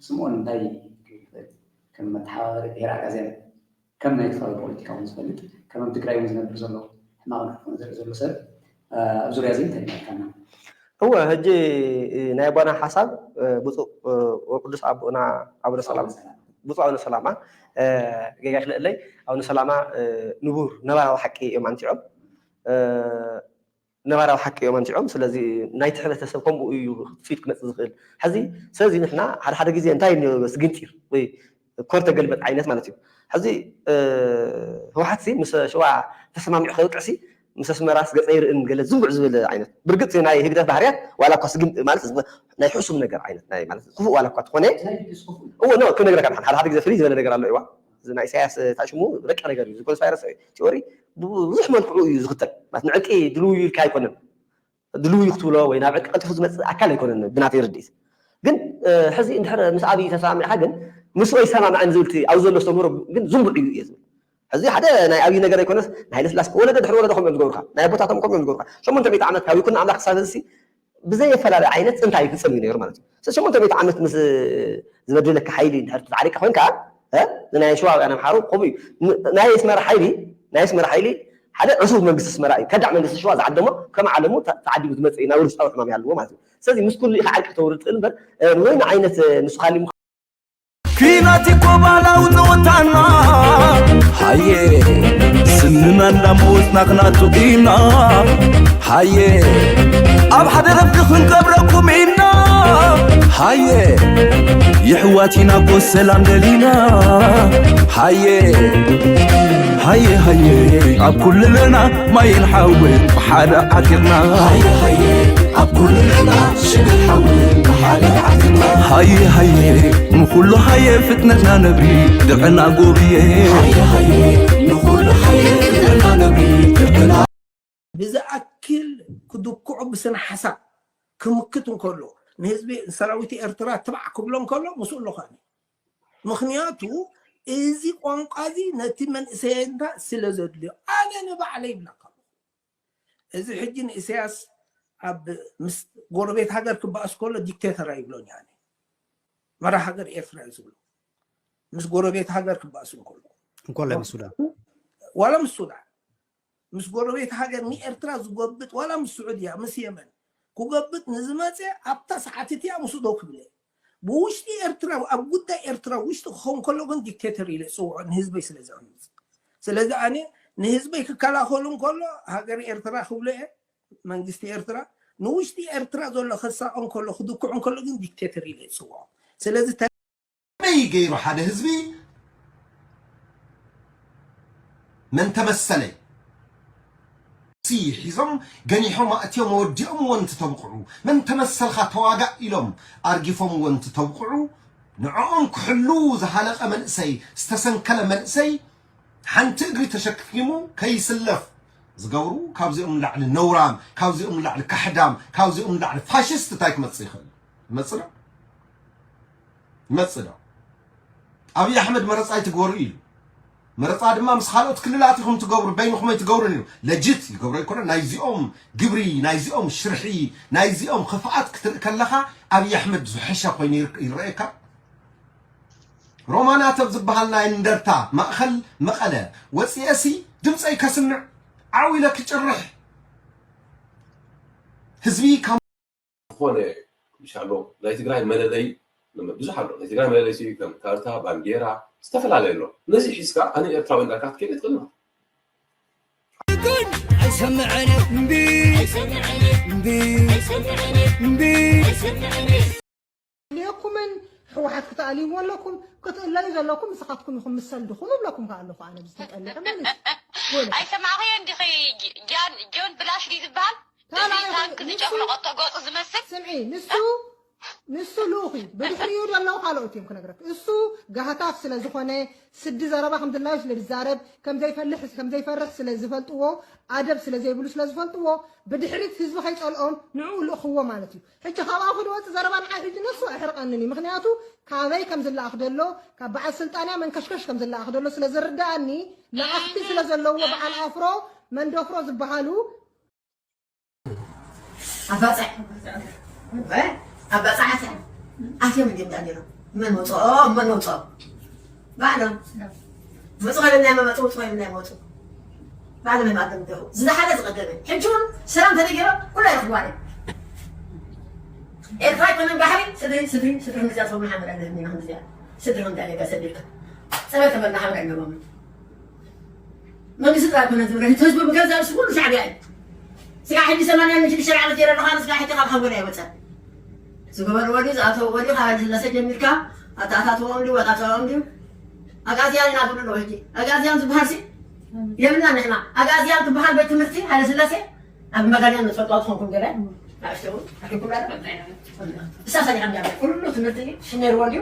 ስምኦን እንታይ ክብል ይኽእል? ከም መተሓባበሪ ብሄረ ኣጋዝያን፣ ከም ናይቲ ከባቢ ፖለቲካ እውን ዝፈልጥ፣ ከም ኣብ ትግራይ እውን ዝነብር ዘሎ ሕማቕ ንክፍኡ ዝርኢ ዘሎ ሰብ፣ እ፣ ኣብ ዙርያ እዚ እንታይ ይመልከና? እወ፣ ሕጂ ናይ ኣቦና ሓሳብ፣ እ፣ ብፁዕ፣ እ፣ ወቅዱስ ኣቦና ኣቡነ ሰላማ ብፁዕ ኣቡነ ሰላማ ጌጋ ይኽለእለይ። ኣቡነ ሰላማ ንቡር ነባራዊ ሓቂ እዮም ኣንቲዖም፣ ነባራዊ ሓቂ እዮም ኣንቲዖም። ስለዚ ናይቲ ሕብረተሰብ ከምኡ እዩ ክፅኢት ክመፅእ ዝኽእል። ሕዚ ስለዚ ንሕና ሓደ ሓደ ግዜ እንታይ እኒኦ ስግንጢር ወይ ኮር ተገልበጥ ዓይነት ማለት እዩ። ሕዚ ህወሓት ሲ ምስ ሸዋ ተሰማሚዑ ከብቅዕ ሲ ምስ ኣስመራስ ገፀ ይርእን ገለ ዝንጉዕ ዝብል ዓይነት ብርግፅ ናይ ህግደፍ ባህርያት ዋላ እኳ ስግን ማለት ናይ ሕሱም ነገር ዓይነት ናይ ማለት ክፉእ ዋላ እኳ ትኾነ እዎ ኖ ክነግረካ ሓደ ሓደ ግዜ ፍልይ ዝበለ ነገር ኣሎ ይዋ እዚ ናይ ኢሳያስ ታሽሙ ረቂቕ ነገር እዩ ኮንስፓይረሲ ቲዮሪ ብዙሕ መልክዑ እዩ ዝኽተል ማለት ንዕቂ ድልው ኢልካ ኣይኮነን ድልው እዩ ክትብሎ ወይ ናብ ዕቂ ቀልጢፉ ዝመፅእ ኣካል ኣይኮነን ብናተይ ርድኢት ግን ሕዚ እንድሕር ምስ ኣብይ ተሰማሚዕካ ግን ምስኡ ኣይሰማምዐን ዝብል ኣብ ዘሎ ዝተምህሮ ግን ዝንጉዕ እዩ እየ ዝብል ሕዚ ሓደ ናይ ኣብይ ነገር ኣይኮነስ ናይ ለስላስ ወለዶ ድሕሪ ወለዶ ከምኦም ዝገብሩካ ናይ ኣቦታቶም ከምኦም ዝገብሩካ ሸሞንተ ሚእቲ ዓመት ካብ ይኩን ኣምላኽ ክሳብ እዚ ብዘየፈላለ ዓይነት እንታይ ይፍፀም እዩ ነይሩ ማለት እዩ ሸሞንተ ሚእቲ ዓመት ምስ ዝበደለካ ሓይሊ ድሕር ተዓሪቀ ኮንካ ናይ ሸዋውያን ኣምሓሩ ከምኡ እዩ ናይ ኣስመራ ሓይሊ ናይ ኣስመራ ሓይሊ ሓደ ዕሱብ መንግስቲ ኣስመራ እዩ ከዳዕ መንግስቲ ሸዋ ዝዓደሞ ከም ዓለሙ ተዓዲቡ ዝመፅእ ናብ ውሽጣዊ ሕማም ይሃልዎ ማለት እዩ ስለዚ ምስ ኩሉ ኢኻ ዓርቂ ተውርድ ትእል እምበር ወይ ዓይነት ንሱ ካሊ ኲናት እኮ ባህላዊ ፀወታና ሃየ ስንና እንዳመወፅና ክናቱ ኢና ሃየ ኣብ ሓደ ረፍዲ ክንቀብረኩም ኢና ሃየ የሕዋት ኢና እኮ ሰላም ደሊና ሃየ ሃየ ሃየ ኣብ ኩልለና ማይን ሓውን ብሓደ ዓጢቕና ሃየ ሃየ ኣብ ኩልለና ሽግር ሓውን ብሓደ ዓጢቕና ሃየ ሃየ ንኹሉ ሃየ ፍጥነትና ነብሪ ድዕና ጎብየ ሃየ ሃየ ንኹሉ ሃየ ፍጥነትና ነብሪ ድዕና ብዝኣክል ክድክዖ ብስነ ሓሳብ ክምክት እንከሎ ንህዝቢ ሰራዊት ኤርትራ ትባዕ ክብሎ እንከሎ ምስኡ ኣለኹ ኣነ ምኽንያቱ እዚ ቋንቋ እዚ ነቲ መንእሰየና ስለ ዘድልዮ ኣነ ንባዕለይ ይብለካ ኣለኹ እዚ ሕጂ ንኢሳያስ ኣብ ምስ ጎረቤት ሃገር ክበኣስ ከሎ ዲክቴተር ኣይብሎን እየ ኣነ መራሕ ሃገር ኤርትራ እዩ ዝብሎ ምስ ጎረቤት ሃገር ክበኣስ እንከሎ እንኮላይ ምስ ሱዳን ዋላ ምስ ሱዳን ምስ ጎረቤት ሃገር ንኤርትራ ዝጎብጥ ዋላ ምስ ስዑድያ ምስ የመን ክጎብጥ ንዝመፀ ኣብታ ሰዓት እቲኣ ምስኡ ደው ክብል እየ ብውሽጢ ኤርትራ ኣብ ጉዳይ ኤርትራ ውሽጢ ክኸውን ከሎ ግን ዲክቴተር ኢለ ዝፅውዖ ንህዝበይ ስለ ዘዕምፅ ስለዚ ኣነ ንህዝበይ ክከላኸሉ እንከሎ ሃገር ኤርትራ ክብሎ እየ መንግስቲ ኤርትራ ንውሽጢ ኤርትራ ዘሎ ክሳቐ እንከሎ ክድክዑ እንከሎ ግን ዲክቴተር ኢለ ዝፅውዖ ስለዚ ከመይ ገይሩ ሓደ ህዝቢ መን ተመሰለይ ሲ ሒዞም ገኒሖም ኣእትዮም ወዲኦምዎ እንትተብቕዑ መን ተመሰልካ ተዋጋእ ኢሎም ኣርጊፎምዎ እንትተብቕዑ ንዕኦም ክሕሉ ዝሃለቐ መንእሰይ ዝተሰንከለ መንእሰይ ሓንቲ እግሪ ተሸኪሙ ከይስለፍ ዝገብሩ ካብዚኦም ንላዕሊ ነውራም ካብዚኦም ንላዕሊ ካሕዳም ካብዚኦም ንላዕሊ ፋሽስት እንታይ ክመፅእ ይኽእል ይመፅእ ዶ ይመፅእ ዶ ኣብይ ኣሕመድ መረፃ ኣይትግበሩ ኢሉ መረፃ ድማ ምስ ካልኦት ክልላት ኢኹም ትገብሩ በይንኹም ኣይትገብሩን ኢሉ ለጅት ይገብሮ ኣይኮነ ናይዚኦም ግብሪ ናይዚኦም ሽርሒ ናይዚኦም ክፍኣት ክትርኢ ከለኻ ኣብይ ኣሕመድ ዝሐሸ ኮይኑ ይረአየካ ሮማናት ኣብ ዝበሃል ናይ እንደርታ ማእኸል መቐለ ወፂኤሲ ድምፀይ ከስምዕ ዓው ኢለ ክጭርሕ ህዝቢ ካብ ዝኾነ ኢንሻሎ ናይ ትግራይ መለለይ ብዙሕ ኣሎ ናይ ትግራይ መለለይ ከም ካርታ ባንዴራ ዝተፈላለየ ኣሎ ነዚ ሒዝካ ኣነ ኤርትራዊ እንዳልካ ክትከይድ ትኽእል ኣይሰምዐን እምቢ እምቢ እምቢ ድልየኩምን ህወሓት ክትኣልይዎ ኣለኩም ክትእለዩ ዘለኩም ንስኻትኩም ኢኹም ምስ ሰልድኹም እብለኩም ከዓ ኣለኹ ኣነ ብዝተጠልዐ ማለት እዩ ወለ ኣይሰማዕኽዮ እንዲኺ ጃን ጆን ብላሽ ድዩ ዝበሃል እዚ ታንክ ዝጨፍለቐቶ ገፁ ዝመስል ስምዒ ንሱ ንሱ ልኡኽ እዩ ብድሕሪኡ ዘለዉ ካልኦት እዮም ክነግረክ እሱ ጋህታፍ ስለ ዝኾነ ስዲ ዘረባ ከም ድላዩ ስለ ዝዛረብ ከም ዘይፈልሕ ከም ዘይፈርሕ ስለ ዝፈልጥዎ ኣደብ ስለ ዘይብሉ ስለ ዝፈልጥዎ ብድሕሪት ህዝቢ ከይፀልኦም ንዕኡ ልእኽዎ ማለት እዩ ሕጂ ካብ ኣፉ ዝወፅእ ዘረባ ንዓይ ሕጂ ነሱ ኣሕርቐንን እዩ ምኽንያቱ ካበይ ከም ዝለኣኽ ደሎ ካብ በዓል ስልጣንያ መንከሽከሽ ከም ዝለኣኽ ደሎ ስለ ዝርድኣኒ ለኣኽቲ ስለ ዘለዎ በዓል ኣፍሮ መንደፍሮ ዝበሃሉ ኣባፅሕ ኣባፅሓት ኣትዮም እንዲም ዳንዴሎ መን መፅኦ መን መፅኦ ባዕሎም መፁ ከለና መመፁ ውፁ ከለና መፁ ባዕሎም እዮም ኣገምገቡ ዝደሓለ ዝቐደመ ሕጂ እውን ሰላም ተነጊሮ ኩላ ይረኽብዋ እዮም ኤርትራ ኣይኮነን ባሕሪ ስድሪ ስድሪ ስድሪ ምዝያ ሰው መሓመድ ኣለኒ ንክምዝያ ስድርኹም እንታይ ጌርካ ሰዲድካ? ጸበል ተመና ሓብረ ኣለዎም። መንግስቲ ጥራይ ኮነ ዝምርህ፣ ህዝቢ ብገዛእ ርእሱ ኩሉ ሻዕብያ እዩ። ስጋዕ ሕጂ ሰማንያን ሽዱሽተ ዓመት ገይረ ኣለኹ፣ ኣነ ስጋዕ ሕጂ ካብ ሓንጎለይ ኣይወጸን። ዝገበርዎ ድዩ፣ ዝኣተውዎ ድዩ፣ ካብ ሃይለስላሴ ጀሚርካ ኣተኣታትወኦም ድዩ፣ ኣጣጥዕኦም ድዩ? ኣግኣዝያን ኢና ዝብሉ ኣለዉ ሕጂ። ኣግኣዝያን ዝበሃል ሲ የብልናን ንሕና። ኣግኣዝያን ትበሃል ቤት ትምህርቲ ሃይለስላሴ ኣብ መጋልያን ንፈልጦ ትኾንኩም ገለ ንእሽቶ እውን ኣኪብኩም ዳኣ። እሳ ሰሪሓ እንዳ ኩሉ ትምህርቲ ሽም ነይርዎ ድዩ?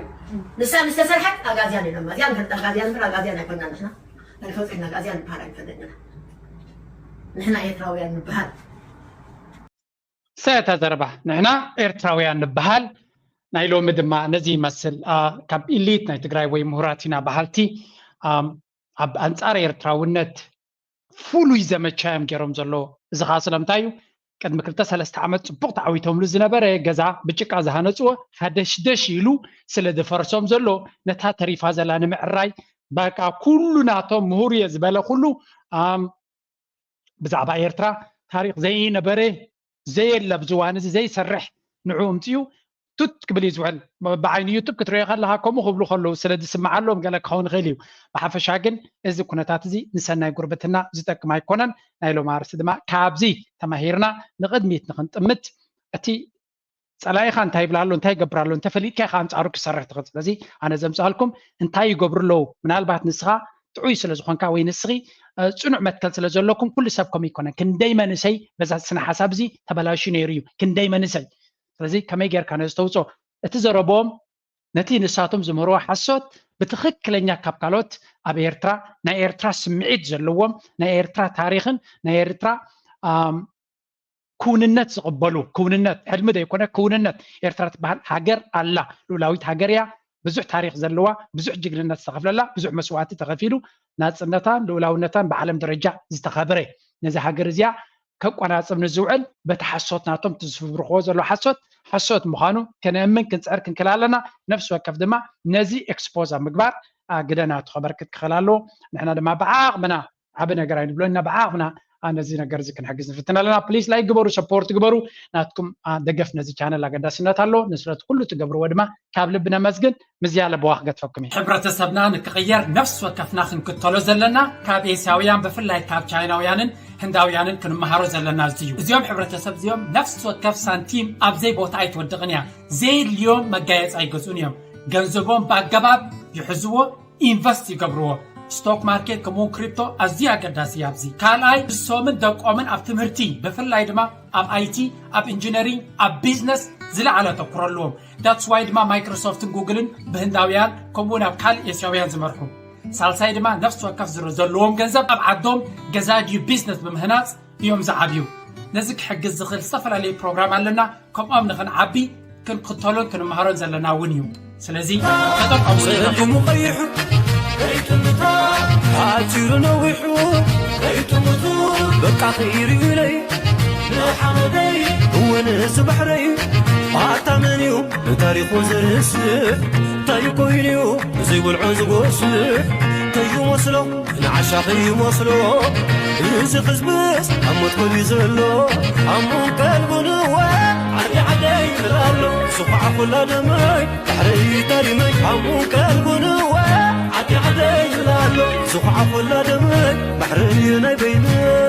ንሳ ምስ ተሰርሐት ኣግኣዝያን ኢሎማ። እዚኣ ንፈልጣ ኣግኣዝያን እምበር ኣግኣዝያን ኣይኮናን ንሕና። ኣይንፈልጥን ኣግኣዝያን ንበሃል ኣይንፈልጥን ኢና። ንሕና ኤርትራውያን ንበሃል። ሰታ ዘረባ ንሕና ኤርትራውያን ንበሃል። ናይ ሎሚ ድማ ነዚ ይመስል። አ፣ ካብ ኢሊት ናይ ትግራይ ወይ ምሁራት ኢና በሃልቲ፣ ኣም፣ ኣብ ኣንጻር ኤርትራውነት ፍሉይ ዘመቻ እዮም ገይሮም ዘሎ። እዚ ከዓ ስለምንታይ እዩ? ቅድሚ ክልተ ሰለስተ ዓመት ጽቡቕ ተዓዊቶምሉ ዝነበረ ገዛ ብጭቃ ዝሃነጽዎ ሃደሽደሽ ኢሉ ስለ ዝፈርሶም ዘሎ ነታ ተሪፋ ዘላ ንምዕራይ በቃ ኩሉ ናቶም ምሁር እየ ዝበለ ኩሉ ኣም፣ ብዛዕባ ኤርትራ ታሪኽ ዘይነበረ ዘየለ ኣብዚ እዋን እዚ ዘይሰርሕ ንዑ እምፅኡ ቱት ክብል እዩ ዝውዕል። ብዓይኒ ዩቱብ ክትሪኦ ከለካ ከምኡ ክብሉ ከለዉ ስለ ዝስምዓሎም ገለ ክኸውን ይኽእል እዩ። ብሓፈሻ ግን እዚ ኩነታት እዚ ንሰናይ ጉርብትና ዝጠቅም ኣይኮነን። ናይ ሎም ኣርስቲ ድማ ካብዚ ተማሂርና ንቕድሚት ንክንጥምት እቲ ፀላኢኻ እንታይ ይብላ ኣሎ እንታይ ይገብር ኣሎ እንተፈሊጥካ ኢኻ ኣንፃሩ ክሰርሕ ትኽእል። ስለዚ ኣነ ዘምፅኣልኩም እንታይ ይገብሩ ኣለዉ ምናልባት ንስኻ ጥዑይ ስለ ዝኾንካ ወይ ንስኺ ፅኑዕ መትከል ስለ ዘለኩም ኩሉ ሰብ ከምኡ ይኮነን። ክንደይ መንእሰይ በዛ ስነ ሓሳብ እዚ ተበላሹ ነይሩ እዩ። ክንደይ መንእሰይ ስለዚ ከመይ ጌርካ ነዚ ተውፅኦ? እቲ ዘረብኦም ነቲ ንሳቶም ዝምህርዎ ሓሶት ብትኽክለኛ ካብ ካልኦት ኣብ ኤርትራ ናይ ኤርትራ ስምዒት ዘለዎም ናይ ኤርትራ ታሪኽን ናይ ኤርትራ ክውንነት ዝቕበሉ ክውንነት ሕልሚ ዘይኮነ ክውንነት ኤርትራ ትበሃል ሃገር ኣላ። ልኡላዊት ሃገር እያ። ብዙሕ ታሪኽ ዘለዋ ብዙሕ ጅግንነት ዝተኸፍለላ ብዙሕ መስዋእቲ ተኸፊሉ ናፅነታን ልኡላውነታን ብዓለም ደረጃ ዝተኸብረ ነዚ ሃገር እዚኣ ከቋናፅብ ንዝውዕል በቲ ሓሶት ናቶም ዝፍብርኽዎ ዘሎ ሓሶት ሓሶት ምዃኑ ከነእምን ክንፅዕር ክንክእል ኣለና። ነፍሲ ወከፍ ድማ ነዚ ኤክስፖዝ ኣብ ምግባር ግደ ናቱ ከበርክት ክኽእል ኣለዎ። ንሕና ድማ ብዓቕምና ዓቢ ነገር ኣይንብሎ ኢና ብዓቕምና ነዚ ነገር እዚ ክንሕግዝ ንፍትን ኣለና። ፕሊስ ላይክ ግበሩ፣ ሰፖርት ግበሩ። ናትኩም ደገፍ ነዚ ቻነል ኣገዳስነት ኣሎ። ንስለት ኩሉ ትገብርዎ ድማ ካብ ልቢ ነመስግን። ምዝያለ ብዋኽ ገድፈኩም እዩ። ሕብረተሰብና ንክቕየር ነፍሲ ወከፍና ክንክተሎ ዘለና ካብ ኤስያውያን ብፍላይ ካብ ቻይናውያንን ህንዳውያንን ክንመሃሮ ዘለና እዚ እዩ። እዚኦም ሕብረተሰብ እዚኦም ነፍሲ ወከፍ ሳንቲም ኣብ ዘይቦታ ኣይትወድቕን እያ። ዘየድልዮም መጋየፂ ኣይገዝኡን እዮም። ገንዘቦም ብኣገባብ ይሕዝዎ፣ ኢንቨስት ይገብርዎ። ስቶክ ማርኬት ከምኡውን ክሪፕቶ ኣዝዩ ኣገዳሲ እዩ ኣብዚ። ካልኣይ ንሶምን ደቆምን ኣብ ትምህርቲ ብፍላይ ድማ ኣብ ኣይቲ፣ ኣብ ኢንጂነሪንግ፣ ኣብ ቢዝነስ ዝለዓለ ኣተኩሮ ኣለዎም። ዳትስ ዋይ ድማ ማይክሮሶፍትን ጉግልን ብህንዳውያን ከምኡውን ኣብ ካልእ ኤስያውያን ዝመርሑ። ሳልሳይ ድማ ነፍሲ ወከፍ ዝረ ዘለዎም ገንዘብ ኣብ ዓዶም ገዛ ድዩ ቢዝነስ ብምህናፅ እዮም ዝዓብዩ። ነዚ ክሕግዝ ዝኽእል ዝተፈላለዩ ፕሮግራም ኣለና። ከምኦም ንኽንዓቢ ክንክተሎን ክንመሃሮን ዘለና እውን እዩ። ስለዚ ተጠቀሙ። ጸሊሙ ቀይሑ ከይጥምታ ሓጺሩ ነዊሑ ከይጥምቱ በቃ ከይርዩለይ ንሓመደይ እውን እዚ ባሕረይ ኣታ መን እዩ ንታሪኹ ዝርስዕ እንታይ ኮይኑ እዩ ዘይበልዖ ዝጎስዕ ከይመስሎ ንዓሻ ከይመስሎ እዚ ህዝብስ ኣብ ሞት ኮልዩ ዘሎ ኣሙን ቀልቡን እወ ዓዲ ዓደይ ይብል ኣሎ ዝኹዓ ኩላ ደመይ ባሕረይ ታሪመይ ኣሙን ቀልቡን እወ ዓዲ ዓደይ ይብል ኣሎ ዝኹዓ ኩላ ደመይ ባሕረይ ናይ በይነይ